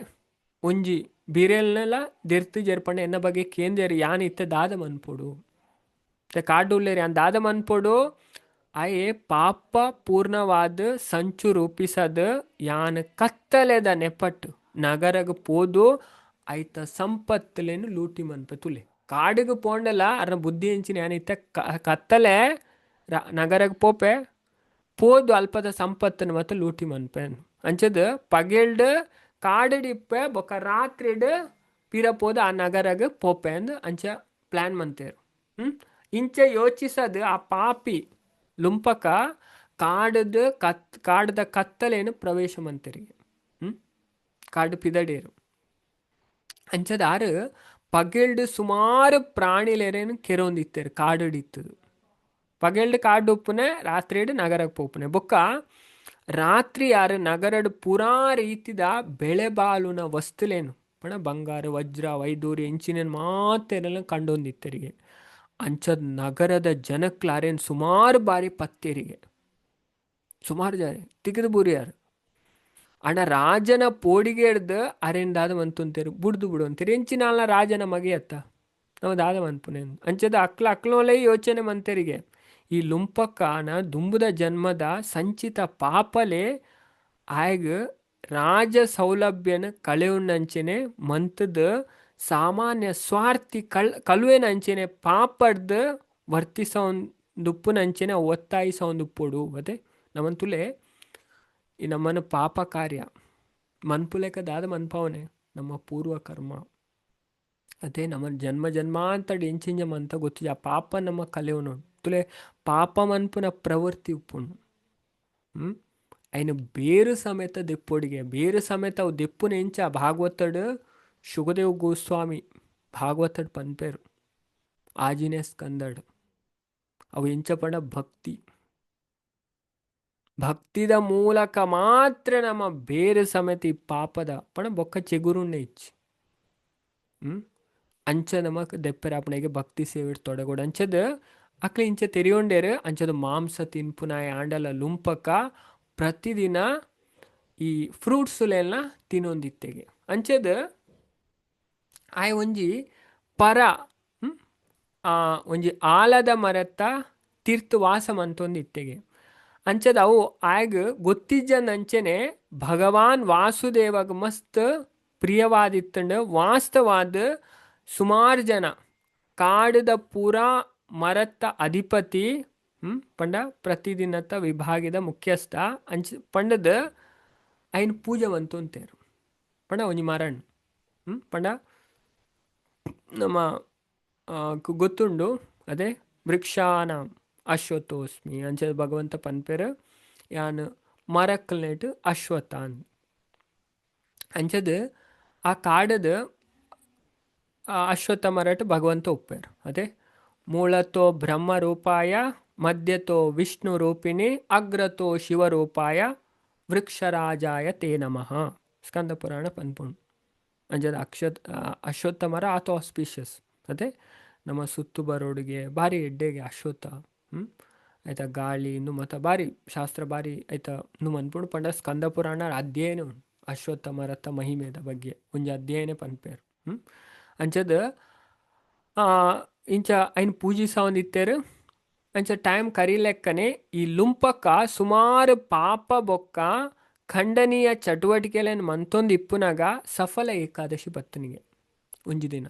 ಒಂಜಿ ಬಿರೆಲ್ನಲ ದೆರ್ತ್ ಜೆರ್ಪಂಡ ಎನ್ನ ಬಗ್ಗೆ ಕೇಂದೇರ್ ಯಾನ್ ಇತ್ತೆ ದಾದ ಮನ್ಪೊಡು ಇತ್ತೆ ಕಾಡ್ ಉಲ್ಲೇರ್ ಯಾನ್ ದಾದ ಮನ್ಪೊಡು ಆಯೆ ಪಾಪ ಪೂರ್ಣವಾದ್ ಸಂಚು ರೂಪಿಸದ್ ಯಾನ್ ಕತ್ತಲೆದ ನೆಪಟ್ ನಗರಗ್ ಪೋದು ಐತ ಸಂಪತ್ತುಲೆನ್ ಲೂಟಿ ಮನ್ಪೆ ತುಲೆ ಕಾಡುಗು ಪೋಂಡಲ ಅರ್ನ ಬುದ್ಧಿ ಎಂಚಿನ ಯಾನ್ ಇತ್ತೆ ಕತ್ತಲೆ ನಗರಗ್ ಪೋಪೆ ಪೋದು ಅಲ್ಪದ ಸಂಪತ್ತನ್ನು ಮಾತ ಲೂಟಿ ಮನ್ಪೆ ಅಂಚದ್ ಪಗೆಲ್ಡ್ ಕಾಡುಡ್ ಇಪ್ಪೆ ಬೊಕ ರಾತ್ರಿಡ್ ಪಿರ ಪೋದು ಆ ನಗರಗ್ ಪೋಪೆ ಅಂದ್ ಅಂಚ ಪ್ಲಾನ್ ಮಂತೇರ್. ಇಂಚ ಯೋಚಿಸದ್ ಆ ಪಾಪಿ ಲುಂಪಕ ಕಾಡುದ್ ಕಾಡ್ದ ಕತ್ತಲೆನ್ ಪ್ರವೇಶ ಮಂತೆರಿಗೆ. ಕಾಡು ಪಿದಡೇರು ಅಂಚದ ಆರು ಪಗೆಲ್ಡ್ ಸುಮಾರು ಪ್ರಾಣಿಲೆರೆನ್ ಕೆರೊಂದಿತ್ತೆರ್ ಕಾಡುಡ್ ಇತ್ತುದು. ಪಗೆಲ್ಡ್ ಕಾಡು ಉಪ್ಪುನೆ ರಾತ್ರಿಡ್ ನಗರಗ್ ಪೋಪುನೆ ಬೊಕ್ಕ ರಾತ್ರಿ ಆರು ನಗರಡ್ ಪೂರಾ ರೀತಿದ ಬೆಳೆ ಬಾಲುನ ವಸ್ತುಲೇನು ಪಣ ಬಂಗಾರ ವಜ್ರ ವೈಡೂರ್ಯ ಇಂಚಿನ ಮಾತೆರೆಲ್ಲ ಕಂಡೊಂದಿತ್ತೆರಿಗೆ. ಅಂಚದ ನಗರದ ಜನಕ್ಲಾರೇನ್ ಸುಮಾರು ಬಾರಿ ಪತ್ತೇರಿಗೆ ಸುಮಾರು ಜನ ತಿಕ್ಕಿದ ಬೂರಿಯಾರು. ಅಣ್ಣ ರಾಜನ ಪೋಡಿಗೆಡ್ದು ಅರೆನ್ ದಾದ ಮಂತುಂತೇರು ಬುಡ್ದು ಬಿಡು ಅಂತೀರಿ ಎಂಚಿನಾಲ್ನ ರಾಜನ ಮಗೆಯತ್ತ ನಾವು ದಾದ ಮನ್ಪುನೆ ಅಂಚದ ಅಕ್ಲ ಅಕ್ಲೋಲೇ ಯೋಚನೆ ಮಂತೆರಿಗೆ. ಈ ಲುಂಪಕ್ಕಾನ ದುಂಬುದ ಜನ್ಮದ ಸಂಚಿತ ಪಾಪಲೆ ಆಯಗ್ ರಾಜ ಸೌಲಭ್ಯನ ಕಳೆಯುಣ್ಣಂಚೆನೆ ಮಂತದ ಸಾಮಾನ್ಯ ಸ್ವಾರ್ಥಿ ಕಳುವೆನ ಅಂಚೆನೆ ಪಾಪಡ್ದು ವರ್ತಿಸೊಂದುಪ್ಪುನಂಚೆನೆ ಒತ್ತಾಯಿಸೊಂದುಪ್ಪೊಡು ಅದೇ ನಮಂತುಲೆ ಈ ನಮ್ಮನ ಪಾಪ ಕಾರ್ಯ ಮನ್ಪುಲೆಕ ದಾದ ಮನ್ಪಾವನೆ ನಮ್ಮ ಪೂರ್ವ ಕರ್ಮ ಅದೇ ನಮ್ಮ ಜನ್ಮ ಜನ್ಮಾಂತಡ್ ಎಂಚಿಂಜ ಮಂತ ಗೊತ್ತಿಜ ಆ ಪಾಪ ನಮ್ಮ ಕಲೆವನು ತುಲೆ ಪಾಪ ಮನ್ಪುನ ಪ್ರವೃತ್ತಿ ಉಪ್ಪುನು. ಐನ ಬೇರು ಸಮೇತ ದೆಪ್ಪೊಡಿಗೆ ಬೇರು ಸಮೇತ ಅವು ದೆಪ್ಪುನ ಎಂಚ ಭಾಗವತಡ್ ಶುಕದೇವ್ ಗೋಸ್ವಾಮಿ ಭಾಗವತಡ್ ಪನ್ಪೇರು ಆಜಿನೇ ಸ್ಕಂದಡ್ ಅವು ಎಂಚ ಪಂಡ ಭಕ್ತಿ ಭಕ್ತಿದ ಮೂಲಕ ಮಾತ್ರ ನಮ್ಮ ಬೇರು ಸಮೇತ ಈ ಪಾಪದ ಪಣ ಬೊಕ್ಕ ಚೆಗುರುಣ್ಣೆ ಇಚ್ಚಿ. ಅಂಚ ನಮಕ್ ದೆಪ್ಪೆರೆ ಆಪುನೆಗೆ ಭಕ್ತಿ ಸೇವೆ ತೊಡಗೋಡು ಅಂಚದ ಅಕ್ಲೆ ಇಂಚ ತೆರಿಯೊಂಡೇರು ಅಂಚದ ಮಾಂಸ ತಿನ್ಪುನಾಯ ಆಂಡಲ ಲುಂಪಕ ಪ್ರತಿದಿನ ಈ ಫ್ರೂಟ್ಸುಲೆಲ್ಲ ತಿನ್ನೊಂದಿತ್ತೆಗೆ. ಅಂಚದ ಆಯ್ ಒಂಜಿ ಪರ ಒಂಜಿ ಆಲದ ಮರತ್ತ ತಿರ್ತು ವಾಸ ಮಂತೊಂದಿತ್ತೆಗೆ. ಅಂಚದ ಅವು ಆಯಗ್ ಗೊತ್ತಿಜ್ಜಂದಂಚೆನೆ ಭಗವಾನ್ ವಾಸುದೇವಗ್ ಮಸ್ತ್ ಪ್ರಿಯವಾದಿತ್ತಂಡು ವಾಸ್ತವಾದ ಸುಮಾರು ಜನ ಕಾಡುದ ಪೂರಾ ಮರತ್ತ ಅಧಿಪತಿ ಪಂಡ ಪ್ರತಿದಿನತ್ತ ವಿಭಾಗದ ಮುಖ್ಯಸ್ಥ ಅಂಚ ಪಂಡದ ಐನ್ ಪೂಜೆ ಮಂತೊಂತೇರು ಪಂಡ ಒಂಜಿ ಮರಣ್ ಪಂಡ ನಮ್ಮ ಗೊತ್ತುಂಡು ಅದೇ ವೃಕ್ಷಾನ ಅಶ್ವತ್ಥೋಸ್ಮಿ ಅಂಚ ಭಗವಂತ ಪನ್ಪೇರು ಯಾನ್ ಮರಕ್ಕಲ್ನೇಟ್ ಅಶ್ವತ್ಥ ಅಂಚದ ಆ ಕಾಡದ ಅಶ್ವತ್ಥ ಮರಟ್ ಭಗವಂತ ಒಪ್ಪೇರು ಅದೇ ಮೂಲತೋ ಬ್ರಹ್ಮರೂಪಾಯ ಮಧ್ಯತೋ ವಿಷ್ಣು ರೂಪಿಣಿ ಅಗ್ರತೋ ಶಿವರೂಪಾಯ ವೃಕ್ಷರಾಜಾಯ ತೇ ನಮಃ ಸ್ಕಂದ ಪುರಾಣ ಪನ್ಪುಂಡು. ಅಂಚದ ಅಶ್ವತ್ಥ ಮರ ಆತ ಆಸ್ಪಿಷಿಯಸ್ ಅದೇ ನಮ್ಮ ಸುತ್ತು ಬರೋಡಿಗೆ ಭಾರಿ ಎಡ್ಡೆಗೆ ಅಶ್ವತ್ಥ. ಆಯ್ತಾ ಗಾಳಿ ಇನ್ನು ಮತ ಭಾರಿ ಶಾಸ್ತ್ರ ಭಾರಿ ಆಯ್ತಾ ಇನ್ನು ಮನ್ಪುಂಡು ಪಂಡ ಸ್ಕಂದ ಪುರಾಣ ಅಧ್ಯಯನ ಉಂಡು ಅಶ್ವತ್ಥ ಮರತ್ತ ಮಹಿಮೆದ ಬಗ್ಗೆ ಒಂಜಿ ಅಧ್ಯಯನ ಪನ್ಪೇರು. ಅಂಚದ ಇಂಚ ಐನ್ ಪೂಜಿಸವೊಂದಿತ್ತೆರ್ ಅಂಚ ಟೈಮ್ ಕರಿಲೆಕ್ಕನೆ ಈ ಲುಂಪಕ ಸುಮಾರು ಪಾಪ ಬೊಕ್ಕ ಖಂಡನೀಯ ಚಟುವಟಿಕೆಲೆನ್ ಮಂತೊಂದು ಇಪ್ಪುನಗ ಸಫಲ ಏಕಾದಶಿ ಬತ್ತನಿಗೆ ಒಂಜಿ ದಿನ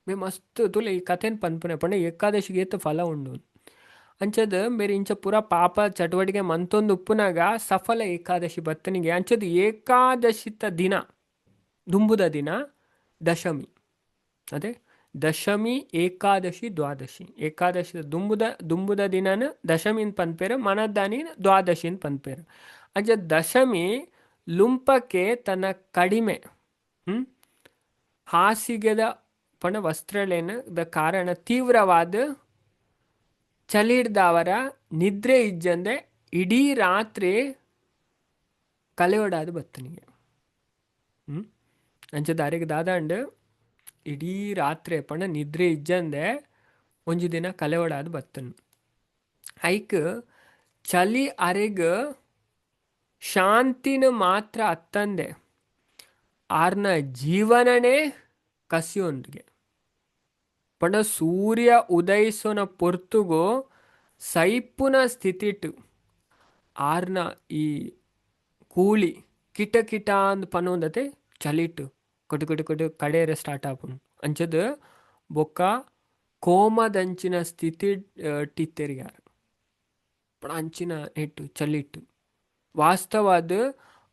ಮೇ ಮಸ್ತ್ ತುಲೆ ಈ ಕಥೆನ್ ಪನ್ಪುನೆ ಪಂಡ ಏಕಾದಶಿಗೆ ಏತ್ ಫಲ ಉಂಡು ಅಂಚದ ಮೇರ್ ಇಂಚ ಪೂರ ಪಾಪ ಚಟುವಟಿಕೆ ಮಂತೊಂದು ಉಪ್ಪುನಗ ಸಫಲ ಏಕಾದಶಿ ಬತ್ತನಿಗೆ. ಅಂಚದ ಏಕಾದಶಿತ ದಿನ ದುಂಬುದ ದಿನ ದಶಮಿ ಅದೇ ದಶಮಿ ಏಕಾದಶಿ ದ್ವಾದಶಿ ಏಕಾದಶಿ ದುಂಬುದ ದುಂಬುದ ದಿನನ ದಶಮಿನ್ ಪನ್ಪೇರು ಮನದಾನಿ ದ್ವಾದಶಿನ್ ಪನ್ಪೇರು. ಅಂಚ ದಶಮಿ ಲುಂಪಕ್ಕೆ ತನ್ನ ಕಡಿಮೆ ಹಾಸಿಗೆದ ಪಂಡ ವಸ್ತ್ರಲೇನ ದ ಕಾರಣ ತೀವ್ರವಾದ ಚಳಿಡ್ದವರ ನಿದ್ರೆ ಇಜ್ಜಂದೆ ಇಡೀ ರಾತ್ರಿ ಕಲೆಯೊಡಾದ ಬತ್ತನಿಗೆ. ಅಂಚ ದಾರಿಗೆ ದಾದಾಂಡ್ ಇಡೀ ರಾತ್ರಿ ಪಂಡ ನಿದ್ರೆ ಇಜ್ಜಂದೆ ಒಂಜಿ ದಿನ ಕಲೆಯೊಡಾದ ಬತ್ತನು. ಐಕ್ ಚಲಿ ಅರೆಗ್ ಶಾಂತಿನ ಮಾತ್ರ ಅತ್ತಂದೆ ಆರ್ನ ಜೀವನನೇ ಕಸಿಯೊಂದಿಗೆ. ಪಂಡ ಸೂರ್ಯ ಉದಯಿಸೋನ ಪೊರ್ತುಗು ಸೈಪುನ ಸ್ಥಿತಿಟ್ ಆರ್ನ ಈ ಕೂಳಿ ಕಿಟ ಕಿಟ ಅಂದ್ ಪನೊಂದತೆ ಚಲಿಟ್ ಕಟು ಕಟು ಕಟು ಕಡೆಯರೆ ಸ್ಟಾರ್ಟ್ ಆಪುಂಡು. ಅಂಚದ್ ಬೊಕ್ಕ ಕೋಮದಂಚಿನ ಸ್ಥಿತಿ ಟಿತ್ತೆರ್ಯಾರ್ ಪಂಡ ಅಂಚಿನ ನೆಟ್ಟು ಚಲಿಟ್ ವಾಸ್ತವಾದ್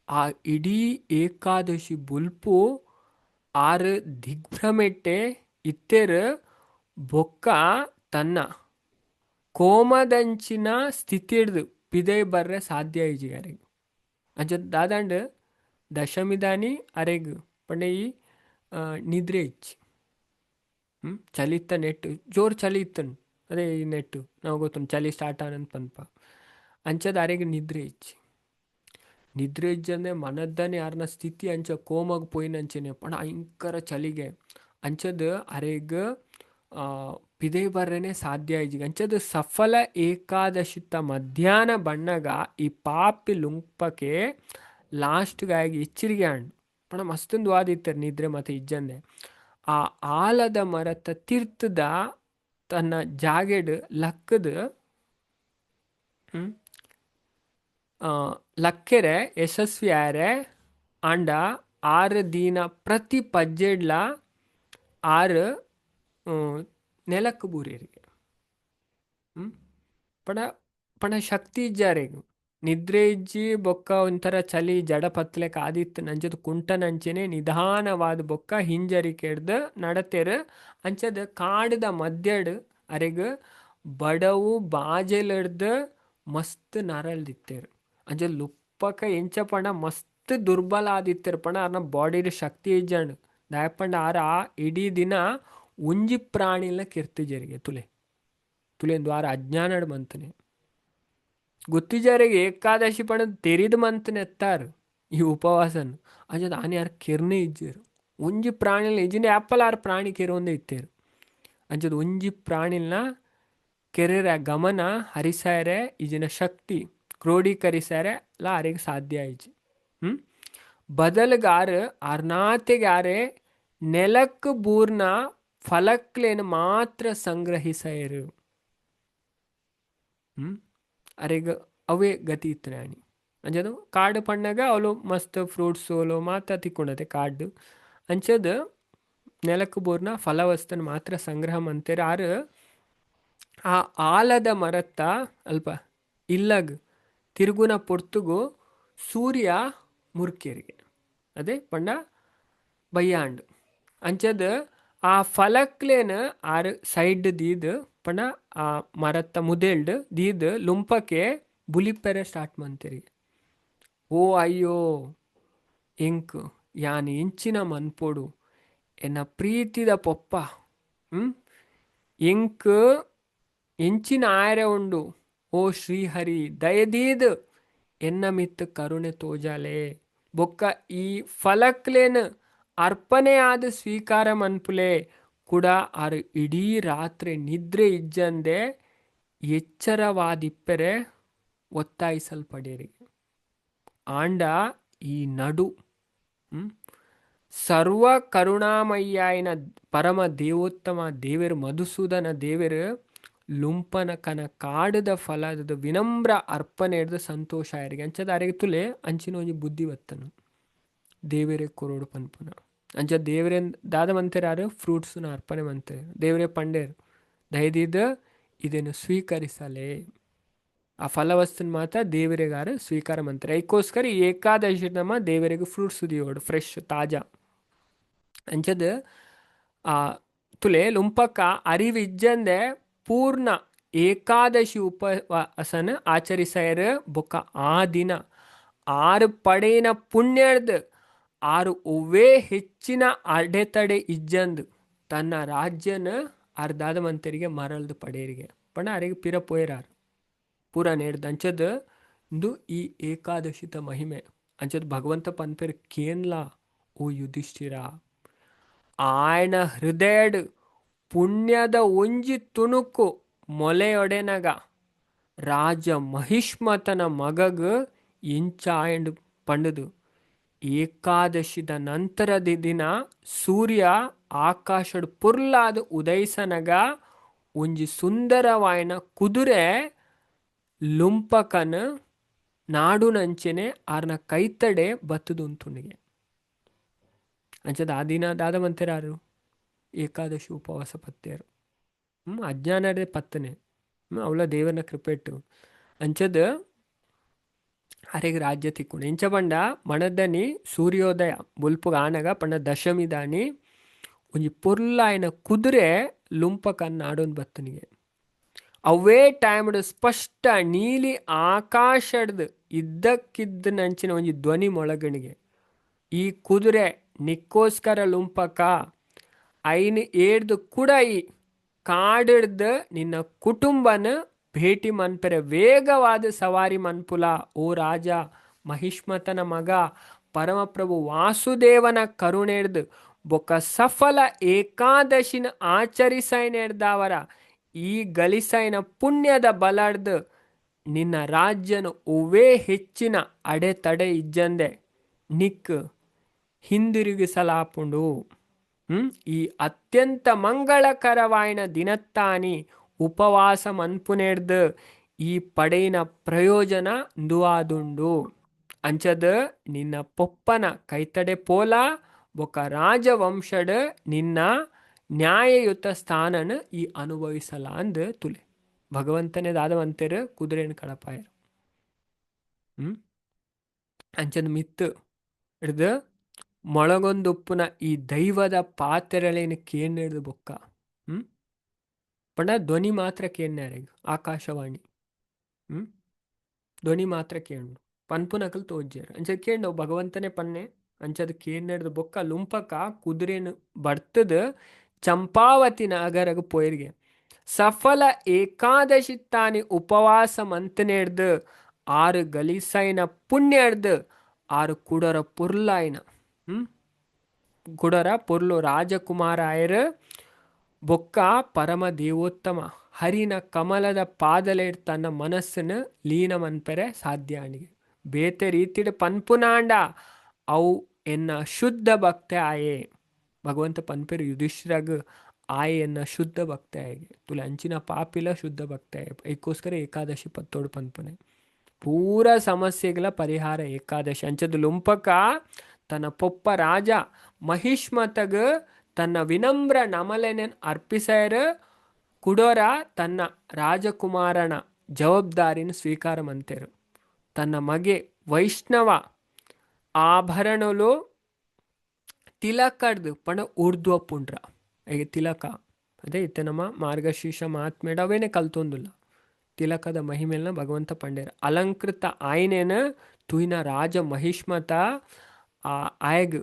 ಆ ಇಡೀ ಏಕಾದಶಿ ಬುಲ್ಪು ಆರ್ ದಿಗ್ಭ್ರಮೆಟ್ಟೆ ಇತ್ತೆರ್. ಬೊಕ್ಕ ತನ್ನ ಕೋಮದಂಚಿನ ಸ್ಥಿತಿಡ್ದು ಪಿದೈ ಬರ್ರೆ ಸಾಧ್ಯ ಇಜ್ಜಿ ಅಂಚ ದಾದಾಂಡ್ ದಶಮಿದಾನಿ ಅರೆಗ್ ಪಂಡ ಈ ನಿದ್ರೆ ಇಜ್ಜಿ. ಚಲಿತ್ತ ನೆಟ್ ಜೋರು ಚಳಿ ಇತ್ತಂಡು. ಅದೇ ಈ ನೆಟ್ಟು ನಾವು ಗೊತ್ತುಂಟು ಚಳಿ ಸ್ಟಾರ್ಟ್ ಆನಂದ್ ಪನ್ಪ. ಅಂಚದ ಅರೆಗ್ ನಿದ್ರೆ ಇಜ್ಜಿ. ನಿದ್ರೆ ಇಜ್ಜಂದೆ ಮನದ್ದನೆ ಯಾರನ ಸ್ಥಿತಿ ಅಂಚ ಕೋಮಗ್ ಪೋಯಿನಂಚನೆ ಪಂಡ ಭಯಂಕರ ಚಳಿಗೆ ಅಂಚದ ಅರೆಗ್ ಪಿದೈ ಬರ್ರೆನೆ ಸಾಧ್ಯ ಇಜ್ಜಿ. ಅಂಚದ ಸಫಲ ಏಕಾದಶಿತ ಮಧ್ಯಾಹ್ನ ಬಣ್ಣಗ ಈ ಪಾಪಿ ಲುಂಪಕೆ ಲಾಸ್ಟ್ ಗಾಯಗ್ ಎಚ್ಚರಿಗೆ ಆಂಡ್. ಪಂಡ ಮಸ್ತುಂದು ವಾದಿತ್ತರ್ ನಿದ್ರೆ ಮತ್ತೆ ಇಜ್ಜಂದೆ ಆ ಆಲದ ಮರತ ತಿರ್ತದ ತನ್ನ ಜಾಗೆಡ್ ಲಕ್ಕದ ಲಕ್ಕೆರೆ ಯಶಸ್ವಿ ಆರೆ. ಆಂಡ ಆರು ದಿನ ಪ್ರತಿ ಪಜ್ಜೆಡ್ಲ ಆರು ನೆಲಕ್ ಬೂರಿಯರಿಗೆ. ಪಂಡ ಪಂಡ ಶಕ್ತಿ ಇಜ್ಜಾರೆಗ್ ನಿದ್ರೆ ಇಜ್ಜಿ. ಬೊಕ್ಕ ಒಂಥರ ಚಲಿ ಜಡ ಪತ್ಲೆಕ ಆದಿತ್ತು. ನಂಚದ ಕುಂಟನಂಚನೆ ನಿಧಾನವಾದ ಬೊಕ್ಕ ಹಿಂಜರಿಕೆಡ್ದ್ ನಡತೆರ್. ಅಂಚದ ಕಾಡುದ ಮಧ್ಯಡ್ ಅರೆಗ್ ಬಡವು ಬಾಜೆಲಡ್ದ್ ಮಸ್ತ್ ನರಳ್ದಿತ್ತೆರ್. ಅಂಚ ಲುಪ್ಪಕ ಎಂಚ ಪಂಡ ಮಸ್ತ್ ದುರ್ಬಲ ಆದಿತ್ತೆರ್. ಪಂಡ ಅರ್ನ ಬಾಡಿಡ್ ಶಕ್ತಿ ಇಜ್ಜಂಡ್. ದಾಯೆ ಪಂಡ ಆರ್ ಆ ಇಡೀ ದಿನ ಒಂಜಿ ಪ್ರಾಣಿಲ ಕೆರ್ತಿಜೆರಿಗೆ. ತುಲೆ ತುಲೆ ದ್ವಾರ ಅಜ್ಞಾನಡ್ ಮಂತನೆ ಗೊತ್ತಿಜಾರಿಗೆ ಏಕಾದಶಿ ಪಂಡ ತೆರಿದ್ ಮಂತನೆ ಎತ್ತಾರ್ ಈ ಉಪವಾಸನ್. ಅಂಚದ ಆನೆ ಆರ್ ಕೆರ್ನೆ ಇಜ್ಜೆರ್ ಒಂಜಿ ಪ್ರಾಣಿಲ ಇಜ್ಜಿಂಡ ಆಪಲ್ ಆರ್ ಪ್ರಾಣಿ ಕೆರೊಂದೇ ಇತ್ತೆರ್. ಅಂಚದ ಒಂಜಿ ಪ್ರಾಣಿಲ್ನ ಕೆರೆರ ಗಮನ ಹರಿಸಾಯರೆ ಇಜಿನ ಶಕ್ತಿ ಕ್ರೋಢೀಕರಿಸಾರೆ ಲ ಅರೆಗ್ ಸಾಧ್ಯ ಇಜ್ಜಿ. ಬದಲ್ಗ್ ಆರ್ ಆರ್ನಾತೆಗೆ ಆರೆ ನೆಲಕ್ ಬೂರ್ನ ಫಲಕ್ಲೇನ್ ಮಾತ್ರ ಸಂಗ್ರಹಿಸಾಯರು. ಅರೆಗ್ ಅವೇ ಗತಿ ಇತ್ತು ಆನಿ. ಅಂಚದ ಕಾಡು ಪಣ್ಣಗ ಅವಳು ಮಸ್ತ್ ಫ್ರೂಟ್ಸ್ ಅವಳು ಮಾತ್ರ ತಿಕ್ಕೊಂಡತೆ ಕಾಡು. ಅಂಚದ ನೆಲಕ್ ಬೂರ್ನ ಫಲವಸ್ತನ್ ಮಾತ್ರ ಸಂಗ್ರಹ ಮಂತೆರ್. ಆರ್ ಆ ಆಲದ ಮರತ್ತ ಅಲ್ಪ ಇಲ್ಲಗ್ ತಿರುಗುನ ಪೊರ್ತುಗು ಸೂರ್ಯ ಮುರ್ಕೆರಿಗೆ ಅದೇ ಪಂಡ ಬಯ್ಯಾಂಡ್. ಅಂಚದ ಆ ಫಲಕ್ಲೇನ್ ಆರ್ ಸೈಡ್ ದೀದ್ ಪಂಡ ಆ ಮರತ್ತ ಮುದೆಲ್ಡ್ ದೀದ್ ಲುಂಪಕೆ ಬುಲಿಪೆರೆ ಸ್ಟಾರ್ಟ್ ಮಂತೆರಿಗೆ. ಓ ಅಯ್ಯೋ ಎಂಕ್ ಯಾನ್ ಎಂಚಿನ ಮನ್ಪೊಡು ಎನ್ನ ಪ್ರೀತಿದ ಪೊಪ್ಪ ಎಂಕ್ ಎಂಚಿನ ಆಯರೆ ಉಂಡು. ಓ ಶ್ರೀಹರಿ ದಯದೀದ್ ಎನ್ನ ಮಿತ್ ಕರುಣೆ ತೋಜಾಲೆ. ಬೊಕ್ಕ ಈ ಫಲಕ್ಲೇನ್ ಅರ್ಪಣೆ ಆದ್ ಸ್ವೀಕಾರ ಮನ್ಪುಲೆ. ಕೂಡ ಆರ್ ಇಡೀ ರಾತ್ರಿ ನಿದ್ರೆ ಇಜ್ಜಂದೆ ಎಚ್ಚರವಾದಿಪ್ಪೆರೆ ಒತ್ತಾಯಿಸಲ್ಪಡೇರಿ. ಆಂಡ ಈ ನಡು ಸರ್ವ ಕರುಣಾಮಯ್ಯಾಯಿನ ಪರಮ ದೇವೋತ್ತಮ ದೇವೆರ್ ಮಧುಸೂದನ ದೇವೆರ್ ಲುಂಪನ ಕನ ಕಾಡುದ ಫಲದ ವಿನಮ್ರ ಅರ್ಪಣೆ ಹಿಡ್ದು ಸಂತೋಷ ಆಯರಿಗೆ. ಅಂಚದ ಅರೆಗೆ ತುಲೆ ಅಂಚಿನ ಒಂಜಿ ಬುದ್ಧಿ ಬತ್ತನು ದೇವೆರೆ ಕೊರೋಡು ಪನ್ಪುನ. ಅಂಚ ದೇವರೇ ದಾದ ಮಂತೆರ್ ಆರು ಫ್ರೂಟ್ಸ್ನ ಅರ್ಪಣೆ ಮಂತೆರ್. ದೇವರೇ ಪಂಡೇರ್ ದಯದೀದ್ ಇದನ್ನು ಸ್ವೀಕರಿಸಲೇ. ಆ ಫಲವಸ್ತುನ ಮಾತ್ರ ದೇವರಿಗಾರ ಸ್ವೀಕಾರ ಮಂತಾರೆ. ಐಕೋಸ್ಕರ ಏಕಾದಶಿ ನಮ್ಮ ದೇವರಿಗೆ ಫ್ರೂಟ್ಸ್ ದಿಯೋಡು ಫ್ರೆಶ್ ತಾಜಾ. ಅಂಚದ ಆ ತುಲೆ ಲುಂಪಕ್ಕ ಅರಿವಿಜ್ಜಂದೆ ಪೂರ್ಣ ಏಕಾದಶಿ ಉಪವಾಸನ ಆಚರಿಸಾಯರ್. ಬೊಕ್ಕ ಆ ದಿನ ಆರು ಪಡೆಯಿನ ಪುಣ್ಯರ್ದ್ ಆರು ಒವ್ವೇ ಹೆಚ್ಚಿನ ಅಡೆತಡೆ ಇಜ್ಜಂದು ತನ್ನ ರಾಜ್ಯನ ಅರ್ಧಾದ ಮಂತರಿಗೆ ಮರಳ್ದು ಪಡೆಯರಿಗೆ. ಪಂಡ ಅರೆಗ್ ಪಿರ ಪೋಯರಾರು ಪೂರ ನೇಡ್ದು. ಅಂಚದ ಇಂದು ಈ ಏಕಾದಶಿತ ಮಹಿಮೆ. ಅಂಚದ ಭಗವಂತ ಪನ್ಪೆರ್ ಕೇನ್ಲಾ ಓ ಯುಧಿಷ್ಠಿರ, ಆಯನ ಹೃದಯಡ್ ಪುಣ್ಯದ ಒಂಜಿ ತುಣುಕು ಮೊಲೆಯೊಡೆನಗ ರಾಜ ಮಹಿಷ್ಮತನ ಮಗಗ್ ಎಂಚ ಆಯಂಡ್ ಪಂಡುದು ಏಕಾದಶಿದ ನಂತರದ ದಿನ ಸೂರ್ಯ ಆಕಾಶಡ್ ಪೊರ್ಲಾದ್ ಉದಯಿಸನಗ ಒಂಜಿ ಸುಂದರವಾಯಿನ ಕುದುರೆ ಲುಂಪಕನ್ ನಾಡುನಂಚೆನೆ ಆರ್ನ ಕೈತಡೆ ಬತ್ತುದುಂತುಂಡಿಗೆ. ಅಂಚದ ಆ ದಿನ ದಾದ ಮಂತೆರಾರು ಏಕಾದಶಿ ಉಪವಾಸ ಪತ್ತೇರು. ಅಜ್ಞಾನಡೆ ಪತ್ತನೆ ಅವಳ ದೇವನ ಕೃಪೆಟ್ಟು ಅಂಚದ ಅರೆಗ್ ರಾಜ್ಯ ತಿಕ್ಕುಂಡು. ಇಂಚ ಪಂಡ ಮಣದನಿ ಸೂರ್ಯೋದಯ ಬೊಲ್ಪುಗ್ ಆನಗ ಪಂಡ ದಶಮಿ ದಾನಿ ಒಂಜಿ ಪೊರ್ಲಾಯಿನ ಕುದುರೆ ಲುಂಪಕನ್ ನಾಡೊಂದು ಬತ್ತನಿಗೆ. ಅವೇ ಟೈಮ್ಡ್ ಸ್ಪಷ್ಟ ನೀಲಿ ಆಕಾಶಡ್ದು ಇದ್ದಕ್ಕಿದ್ದನಂಚಿನ ಒಂಜಿ ಧ್ವನಿ ಮೊಳಗಣಿಗೆ, ಈ ಕುದುರೆ ನಿಕ್ಕೋಸ್ಕರ ಲುಂಪಕ, ಐನ್ ಏಡ್ದು ಕುಡೈ ಕಾಡಿಡ್ದು ನಿನ್ನ ಕುಟುಂಬನ ಭೇಟಿ ಮನ್ಪೆರೆ ವೇಗವಾದ ಸವಾರಿ ಮನ್ಪುಲ. ಓ ರಾಜ ಮಹಿಷ್ಮತನ ಮಗ ಪರಮಪ್ರಭು ವಾಸುದೇವನ ಕರುಣೆಡ್ದು ಬೊಕ್ಕ ಸಫಲ ಏಕಾದಶಿನ ಆಚರಿಸೈನೆಡ್ದಾವರ ಈ ಗಳಿಸೈನ ಪುಣ್ಯದ ಬಲಡ್ದು ನಿನ್ನ ರಾಜ್ಯನು ಒವ್ವೇ ಹೆಚ್ಚಿನ ಅಡೆತಡೆ ಇಜ್ಜಂದೆ ನಿಕ್ ಹಿಂದಿರುಗಿಸಲಾಪುಂಡು. ಈ ಅತ್ಯಂತ ಮಂಗಳಕರವಾಯಿನ ದಿನತ್ತಾನಿ ಉಪವಾಸ ಮನ್ಪುನೆಡ್ದು ಈ ಪಡೆಯಿನ ಪ್ರಯೋಜನ ದುವಾದುಂಡು. ಅಂಚದ ನಿನ್ನ ಪೊಪ್ಪನ ಕೈತಡೆ ಪೋಲ ಬೊಕ ರಾಜವಂಶಡ್ ನಿನ್ನ ನ್ಯಾಯಯುತ ಸ್ಥಾನನ ಈ ಅನುಭವಿಸಲ ಅಂದ್ ತುಲೆ. ಭಗವಂತನೇ ದಾದವಂತೆರ್ ಕುದುರೆನ್ ಕಡಪಾಯರ್. ಅಂಚದ ಮಿತ್ತು ಹಿಡ್ದು ಮೊಳಗೊಂದುಪ್ಪುನ ಈ ದೈವದ ಪಾತೆರಳೇನು ಕೇಂದ್ರದ ಬೊಕ್ಕ ಪಂಡ ಧ್ವನಿ ಮಾತ್ರ ಕೇನ್ಯಾರೆಗ್ ಆಕಾಶವಾಣಿ. ಧ್ವನಿ ಮಾತ್ರ ಕೇಂಡು ಪನ್ಪುನಕಲ್ ತೋಜ್ಜೇರು. ಅಂಚ ಕೇಂಡು ಭಗವಂತನೇ ಪನ್ನೆ. ಅಂಚದ ಕೇಂದ್ರದ ಬೊಕ್ಕ ಲುಂಪಕ ಕುದುರೆನು ಬರ್ತದ ಚಂಪಾವತಿ ನಗರಗ್ ಪೋಯಿರ್ಗೆ. ಸಫಲ ಏಕಾದಶಿ ತಾನಿ ಉಪವಾಸ ಮಂತನೇಡ್ದು ಆರು ಗಲಿಸೈನ ಪುಣ್ಯಡ್ದು ಆರು ಕುಡರ ಪೊರ್ಲಾಯ್ನ ಕುಡರ ಪೊರ್ಲು ರಾಜಕುಮಾರ ಆಯರ್ ಬೊಕ್ಕ ಪರಮ ದೇವೋತ್ತಮ ಹರಿನ ಕಮಲದ ಪಾದಲೇಡ್ ತನ್ನ ಮನಸ್ಸನ್ನು ಲೀನ ಮನ್ಪೆರೆ ಸಾಧ್ಯ ಅಣಿಗೆ. ಬೇತೆ ರೀತಿಡ್ ಪನ್ಪುನಾಂಡ ಅವು ಎನ್ನ ಶುದ್ಧ ಭಕ್ತೆ ಆಯೆ. ಭಗವಂತ ಪನ್ಪೆರು ಯುಧಿಷ್ಠಿರಗ್ ಆಯೆ ಎನ್ನ ಶುದ್ಧ ಭಕ್ತೆ ಆಯೆಗೆ. ತುಲೆ ಅಂಚಿನ ಪಾಪಿಲ ಶುದ್ಧ ಭಕ್ತೆ ಆಯೆ. ಐಕೋಸ್ಕರ ಏಕಾದಶಿ ಪತ್ತೋಡು ಪನ್ಪುನೆ. ಪೂರ ಸಮಸ್ಯೆಗಳ ಪರಿಹಾರ ಏಕಾದಶಿ. ಅಂಚದ ಲುಂಪಕ ತನ್ನ ಪೊಪ್ಪ ರಾಜ ಮಹಿಷ್ಮತಗ್ ತನ್ನ ವಿನಮ್ರ ನಮಲೆನೆನ್ ಅರ್ಪಿಸಯರ್. ಕುಡೋರ ತನ್ನ ರಾಜಕುಮಾರನ ಜವಾಬ್ದಾರಿನ ಸ್ವೀಕಾರ ಮಂತೆರು. ತನ್ನ ಮಗೆ ವೈಷ್ಣವ ಆಭರಣಲು ತಿಲಕಡ್ದು ಪಂಡ ಉರ್ದುವ ಪುಂಡ್ರ ಈಗ ತಿಲಕ ಅದೇ ಇತ್ತೆ ನಮ್ಮ ಮಾರ್ಗಶೀರ್ಷ ಮಹಾತ್ಮೇಡ ಅವೇನೆ ಕಲ್ತೊಂದುಲ್ಲ. ತಿಲಕದ ಮಹಿಮೆಲ್ನ ಭಗವಂತ ಪಂಡೇರ್ ಅಲಂಕೃತ ಆಯ್ನೇನ ತುಯ್ನ ರಾಜ ಮಹಿಷ್ಮತ ಆ ಆಯಗ್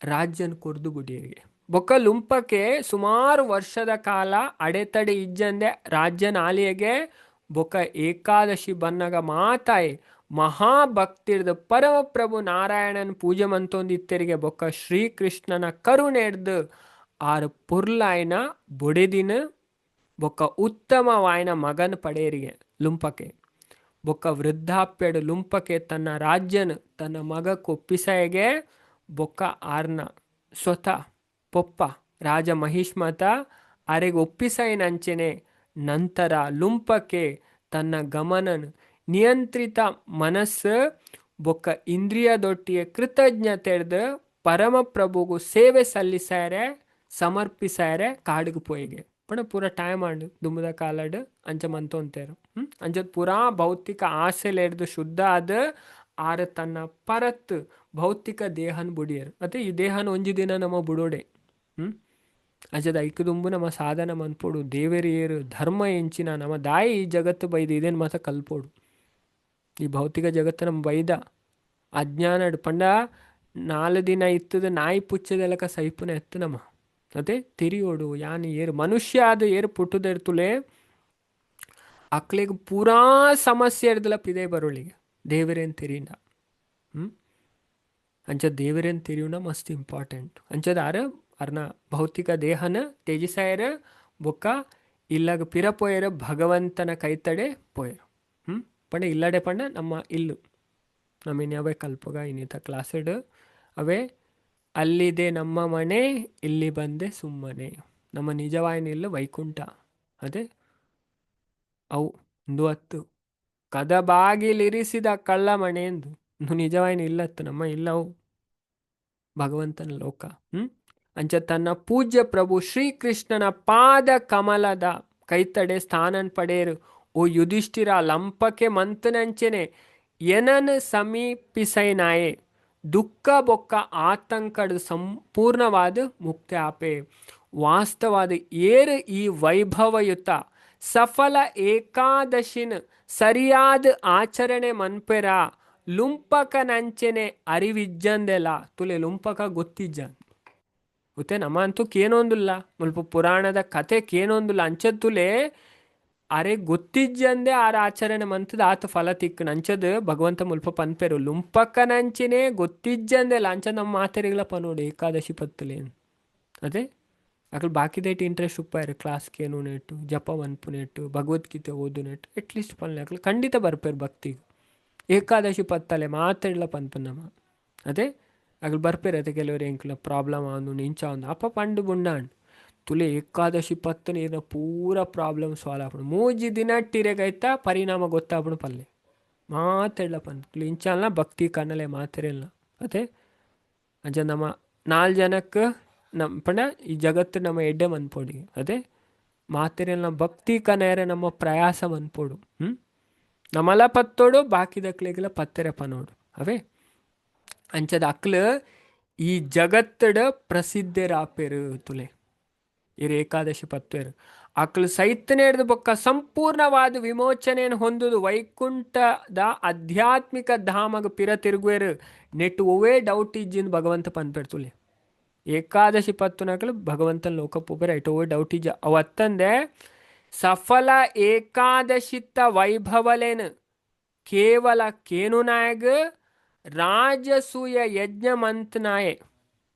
ರಾಜ್ಯನ್ ಕೊರ್ದು ಬುಡಿಯರಿಗೆ. ಬೊಕ್ಕ ಲುಂಪಕ್ಕೆ ಸುಮಾರು ವರ್ಷದ ಕಾಲ ಅಡೆತಡೆ ಇಜ್ಜಂದೆ ರಾಜ್ಯನ ಆಲಿಯಗೆ. ಬೊಕ್ಕ ಏಕಾದಶಿ ಬನ್ನಗ ಮಾತಾಯಿ ಮಹಾಭಕ್ತಿರ್ದ ಪರಮಪ್ರಭು ನಾರಾಯಣನ್ ಪೂಜೆ ಮಂತೊಂದಿತ್ತೆರಿಗೆ. ಬೊಕ್ಕ ಶ್ರೀಕೃಷ್ಣನ ಕರುಣೆಡ್ದು ಆರು ಪೊರ್ಲಾಯ್ನ ಬೊಡೆದಿನ ಬೊಕ್ಕ ಉತ್ತಮವಾಯ್ನ ಮಗನ್ ಪಡೆಯರಿಗೆ ಲುಂಪಕೆ. ಬೊಕ್ಕ ವೃದ್ಧಾಪ್ಯಡು ಲುಂಪಕೆ ತನ್ನ ರಾಜ್ಯನ ತನ್ನ ಮಗ ಕೊಪ್ಪಿಸೆಗೆ. ಬೊಕ್ಕ ಆರ್ನ ಸ್ವತಃ ಪೊಪ್ಪ ರಾಜ ಮಹಿಷ್ಮತ ಆರೆಗ್ ಒಪ್ಪಿಸೈನಂಚೆನೆ ನಂತರ ಲುಂಪಕೆ ತನ್ನ ಗಮನನ್ ನಿಯಂತ್ರಿತ ಮನಸ್ಸು ಬೊಕ್ಕ ಇಂದ್ರಿಯದೊಟ್ಟಿಗೆ ಕೃತಜ್ಞತೆಡ್ದು ಪರಮಪ್ರಭುಗು ಸೇವೆ ಸಲ್ಲಿಸಾರೆ ಸಮರ್ಪಿಸಾರೆ ಕಾಡಿಗೆ ಪೋಯಿಗೆ. ಪಂಡ ಪೂರ ಟೈಮ್ ಆಂಡ್ ದುಂಬುದ ಕಾಲಡ್ ಅಂಚ ಮಂತೊಂತೇರು. ಅಂಚ ಪೂರಾ ಭೌತಿಕ ಆಸೆಲೆಡ್ದು ಶುದ್ಧ ಆದ್ ಆರ್ ತನ್ನ ಪರತ್ ಭೌತಿಕ ದೇಹನ್ ಬುಡಿಯರು. ಅತ್ತೆ ಈ ದೇಹನ ಒಂಜಿ ದಿನ ನಮ್ಮ ಬುಡೋಡೆ. ಅಂಚದ ಐಕ್ ದುಂಬು ನಮ್ಮ ಸಾಧನ ಮನ್ಪೊಡು. ದೇವೆರ್ ಏರು, ಧರ್ಮ ಎಂಚಿನ, ನಮ್ಮ ದಾಯಿ ಈ ಜಗತ್ತು ಬೈದು ಇದೇನು ಮಾತ ಕಲ್ಪೊಡು. ಈ ಭೌತಿಕ ಜಗತ್ತು ನಮ್ಮ ಬೈದ ಅಜ್ಞಾನಡ್ ಪಂಡ 4 ದಿನ ಇತ್ತದ ನಾಯಿ ಪುಚ್ಚದೆಲಕ ಸೈಪುನ ಎತ್ತು ನಮ್ಮ. ಅದೇ ತಿರಿಯೋಡು ಯಾನ್ ಏರು ಮನುಷ್ಯ ಆದ ಏರು ಪುಟ್ಟುದೆರ್ತುಲೆ ಅಕ್ಲೆಗ್ ಪೂರಾ ಸಮಸ್ಯೆ ಇರ್ದಲ ಪಿದೆ ಬರೋಳಿಗೆ ದೇವರೇನ್ ತೆರೀಂಡ. ಅಂಚ ದೇವರೇನ್ ತೆರಿಯುನ ಮಸ್ತ್ ಇಂಪಾರ್ಟೆಂಟ್. ಅಂಚದ ಆರ್ ಅರ್ನ ಭೌತಿಕ ದೇಹನ ತ್ಯಜಿಸಾಯರ್ ಬೊಕ್ಕ ಇಲ್ಲಗ ಪಿರ ಪೋಯರ್ ಭಗವಂತನ ಕೈತಡೆ ಪೋಯರ್. ಪಂಡ ಇಲ್ಲಡೆ ಪಂಡ ನಮ್ಮ ಇಲ್ಲು ನಮ್ಮ ಇನ್ಯಾವೇ ಕಲ್ಪಗ ಇನ್ನಿತ ಕ್ಲಾಸ್ಡ್ ಅವೇ ಅಲ್ಲಿದೆ ನಮ್ಮ ಮನೆ, ಇಲ್ಲಿ ಬಂದೆ ಸುಮ್ಮನೆ. ನಮ್ಮ ನಿಜವಾಯಿನ ಇಲ್ಲು ವೈಕುಂಠ. ಅದೇ ಅವು ಒಂದು ಹತ್ತು ಕದ ಬಾಗಿಲಿರಿಸಿದ ಕಳ್ಳಮಣೆ ಎಂದು ನಿಜವಾಯಿನ ಇಲ್ಲತ್ತು ನಮ್ಮ ಇಲ್ಲವು ಭಗವಂತನ ಲೋಕ. ಅಂಚ ತನ್ನ ಪೂಜ್ಯ ಪ್ರಭು ಶ್ರೀಕೃಷ್ಣನ ಪಾದ ಕಮಲದ ಕೈತಡೆ ಸ್ಥಾನನ್ ಪಡೆಯರು. ಓ ಯುಧಿಷ್ಠಿರ, ಲಂಪಕೆ ಮಂತನಂಚೆನೆ ಎನನ್ ಸಮೀಪಿಸೈನಾಯೆ ದುಃಖ ಬೊಕ್ಕ ಆತಂಕದ ಸಂಪೂರ್ಣವಾದ ಮುಕ್ತಿ ಆಪೆ. ವಾಸ್ತವಾದ ಏರು ಈ ವೈಭವಯುತ ಸಫಲ ಏಕಾದಶಿನ ಸರಿಯಾದ ಆಚರಣೆ ಮನ್ಪೆರ ಲುಂಪಕನಂಚೆನೆ ಅರಿವಿಜ್ಜಂದೆಲ. ತುಲೆ ಲುಂಪಕ ಗೊತ್ತಿಜ್ಜ ಗೊತ್ತೇ ನಮ್ಮ ಅಂತೂ ಕೇನೊಂದುಲ್ಲ, ಮುಲ್ಪ ಪುರಾಣದ ಕತೆ ಕೇನೊಂದುಲ್ಲ. ಅಂಚತ್ತುಲೆ ಅರೆ ಗೊತ್ತಿಜ್ಜಂದೆ ಆರ ಆಚರಣೆ ಮಂತದ ಆತ ಫಲ ತಿಕ್ಕನ. ಅಂಚದ ಭಗವಂತ ಮುಲ್ಪ ಪನ್ಪೆರು ಲುಂಪಕನಂಚೆನೆ ಗೊತ್ತಿಜ್ಜಂದೆಲ. ಅಂಚ ನಮ್ಮ ಮಾತೆರಿಗ್ಲ ಪನೋಡು ಏಕಾದಶಿ ಪತ್ತುಲೆ. ಅದೇ ಅಕಲ್ ಬಾಕಿದೇಟ್ ಇಂಟ್ರೆಸ್ಟ್ ಉಪ್ಪಾಯರು ಕ್ಲಾಸ್ ಕೇನು ನೆಟ್ಟು, ಜಪ ಮನ್ಪುನೆಟ್ಟು, ಭಗವದ್ಗೀತೆ ಓದುನೆಟ್ಟು ಅಟ್ಲೀಸ್ಟ್ ಪನ್ಲೆ ಅಕಲ್ ಖಂಡಿತ ಬರ್ಪೇರು ಭಕ್ತಿಗೆ. ಏಕಾದಶಿ ಪತ್ತಲೆ ಮಾತೆಡ್ಲ ಪನ್ಪುನಮ್ಮ. ಅದೇ ಅಕಲ್ ಬರ್ಪೇರು ಅದೇ ಕೆಲವರು ಎಂಕ್ಲ ಪ್ರಾಬ್ಲಮ್ ಆಂದು ಇಂಚ ಆಂದು ಅಪ್ಪ ಪಂಡು ಬುಂಡಾಂಡ್ ತುಲೆ ಏಕಾದಶಿ ಪತ್ತನ ಇರ್ನ ಪೂರ ಪ್ರಾಬ್ಲಮ್ ಸಾಲ್ವ್ ಆಪುಂಡು. ಮೂಜಿ ದಿನ ಟಿರೆಗೈತ ಪರಿಣಾಮ ಗೊತ್ತಾಪುಂಡು ಪಲ್ಲೆ ಮಾತೆಡ್ಲ ಪನ್ ತುಲೆ ಇಂಚಾಲ್ನ ಭಕ್ತಿ ಕನ್ನಲೆ ಮಾತೆರೆಲ್ಲ. ಅದೇ ಅಂಚ ನಮ್ಮ ನಾಲ್ ಜನಕ್ಕೆ ನಮ್ಮ ಪಂಡ ಈ ಜಗತ್ತು ನಮ್ಮ ಎಡ್ಡೆ ಮನ್ಪೊಡಿ. ಅದೇ ಮಾತೆರೆಲ್ಲ ಭಕ್ತಿ ಕನೇರೆ ನಮ್ಮ ಪ್ರಯಾಸ ಮನ್ಪೊಡು. ನಮಲ ಪತ್ತೋಡು ಬಾಕಿದಕ್ಲೆಗೆಲ್ಲ ಪತ್ತೆರೆ ಪನೋಡು. ಅವೇ ಅಂಚದ ಅಕ್ಲು ಈ ಜಗತ್ತಡ ಪ್ರಸಿದ್ಧರಾಪೆರು. ತುಲೆ ಇರು ಏಕಾದಶಿ ಪತ್ವೇರು ಅಕ್ಲು ಸೈತನೇರ್ದು ಬೊಕ್ಕ ಸಂಪೂರ್ಣವಾದ ವಿಮೋಚನೆಯನ್ನು ಹೊಂದುದು ವೈಕುಂಠದ ಆಧ್ಯಾತ್ಮಿಕ ಧಾಮಗ ಪಿರ ತಿರುಗುವೇರು. ನೆಟ್ಟು ಒವೇ ಡೌಟ್ ಇಜ್ಜಿಂದ ಭಗವಂತ ಪನ್ಪೆರ್. ತುಲೆ ಏಕಾದಶಿ ಪತ್ತುನಕಲು ಭಗವಂತನ ಲೋಕ ಪೋಪೆರ್, ಐಟ್ ಒವ್ವೇ ಡೌಟ್ ಇಜ್ಜ. ಅವು ಅತ್ತಂದೆ ಸಫಲ ಏಕಾದಶಿತ್ತ ವೈಭವಲೇನು ಕೇವಲ ಕೇನುನಾಯಗ ರಾಜಸೂಯ ಯಜ್ಞ ಮಂತನಾಯೆ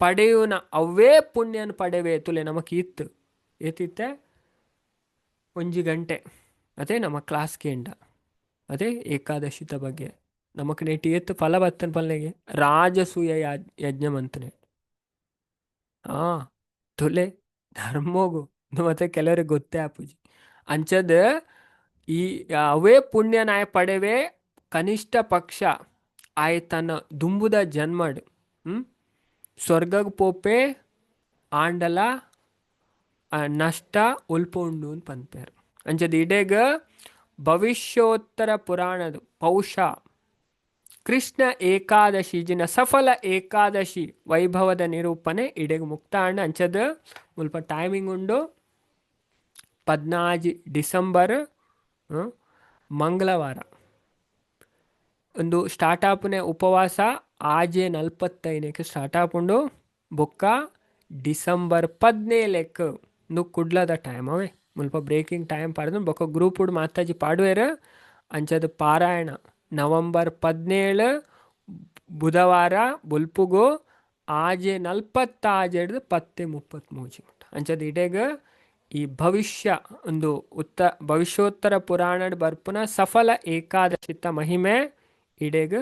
ಪಡೆಯುನ ಅವೇ ಪುಣ್ಯನ ಪಡೆವೆ. ತುಲೆ ನಮಕ್ ಇತ್ತು ಏತಿತ್ತೆ ಒಂಜಿ ಗಂಟೆ ಅದೇ ನಮ್ಮ ಕ್ಲಾಸ್ ಕೇಂಡ ಅದೇ ಏಕಾದಶಿತ ಬಗ್ಗೆ ನಮಕ್ ನೆಟ್ ಏತ್ ಫಲ ಬತ್ತನ್ ಪಲ್ಲೆಗೆ ರಾಜಸೂಯ ಯಜ್ಞ ಮಂತನೆ. ಆ ತುಲೆ ಧರ್ಮೋಗು ಮತ್ತೆ ಕೆಲವ್ರಿಗೆ ಗೊತ್ತೇ ಆಪುಜಿ. ಅಂಚದ ಈ ಅವೇ ಪುಣ್ಯನಾಯ ಪಡೆವೆ ಕನಿಷ್ಠ ಪಕ್ಷ ಆಯ್ ತನ್ನ ದುಂಬುದ ಜನ್ಮಡ್ ಸ್ವರ್ಗಗ್ ಪೋಪೆ ಆಂಡಲ ನಷ್ಟ ಒಲ್ಪ ಉಂಡು ಅಂತ ಪನ್ಪೇರು. ಅಂಚದ ಇಡೆಗ ಭವಿಷ್ಯೋತ್ತರ ಪುರಾಣದ ಪೌಷ ಕೃಷ್ಣ ಏಕಾದಶಿ ಜಿನ ಸಫಲ ಏಕಾದಶಿ ವೈಭವದ ನಿರೂಪಣೆ ಇಡೆಗ್ ಮುಕ್ತಾಂಡ. ಅಂಚದ ಮುಲ್ಪ ಟೈಮಿಂಗ್ ಉಂಡು 14 ಡಿಸೆಂಬರ್ ಮಂಗಳವಾರ ಒಂದು ಸ್ಟಾರ್ಟ್ ಆಪುನೆ ಉಪವಾಸ ಆಜೆ 45ಕ್ಕೆ ಸ್ಟಾರ್ಟ್ ಆಪುಂಡು. ಬೊಕ್ಕ ಡಿಸೆಂಬರ್ 17ಕ್ಕೆ ನು ಕುಡ್ಲದ ಟೈಮ್ ಅವೇ ಮುಲ್ಪ ಬ್ರೇಕಿಂಗ್ ಟೈಮ್ ಪಾಡ್ದು ಬೊಕ್ಕ ಗ್ರೂಪ್ ಮಾತಾಜಿ ಪಾಡುವೆರ್. ಅಂಚದ ಪಾರಾಯಣ ನವೆಂಬರ್ 17 ಬುಧವಾರ ಬೊಲ್ಪುಗು ಆಜೆ ನಲ್ಪತ್ತಾಜೆಡ್ದು 10:33. ಅಂಚದ ಇಡೆಗ್ ಈ ಭವಿಷ್ಯ ಒಂದು ಭವಿಷ್ಯೋತ್ತರ ಪುರಾಣಡ್ ಬರ್ಪುನ ಸಫಲ ಏಕಾದಶಿತ ಮಹಿಮೆ ಇಡೆಗ್.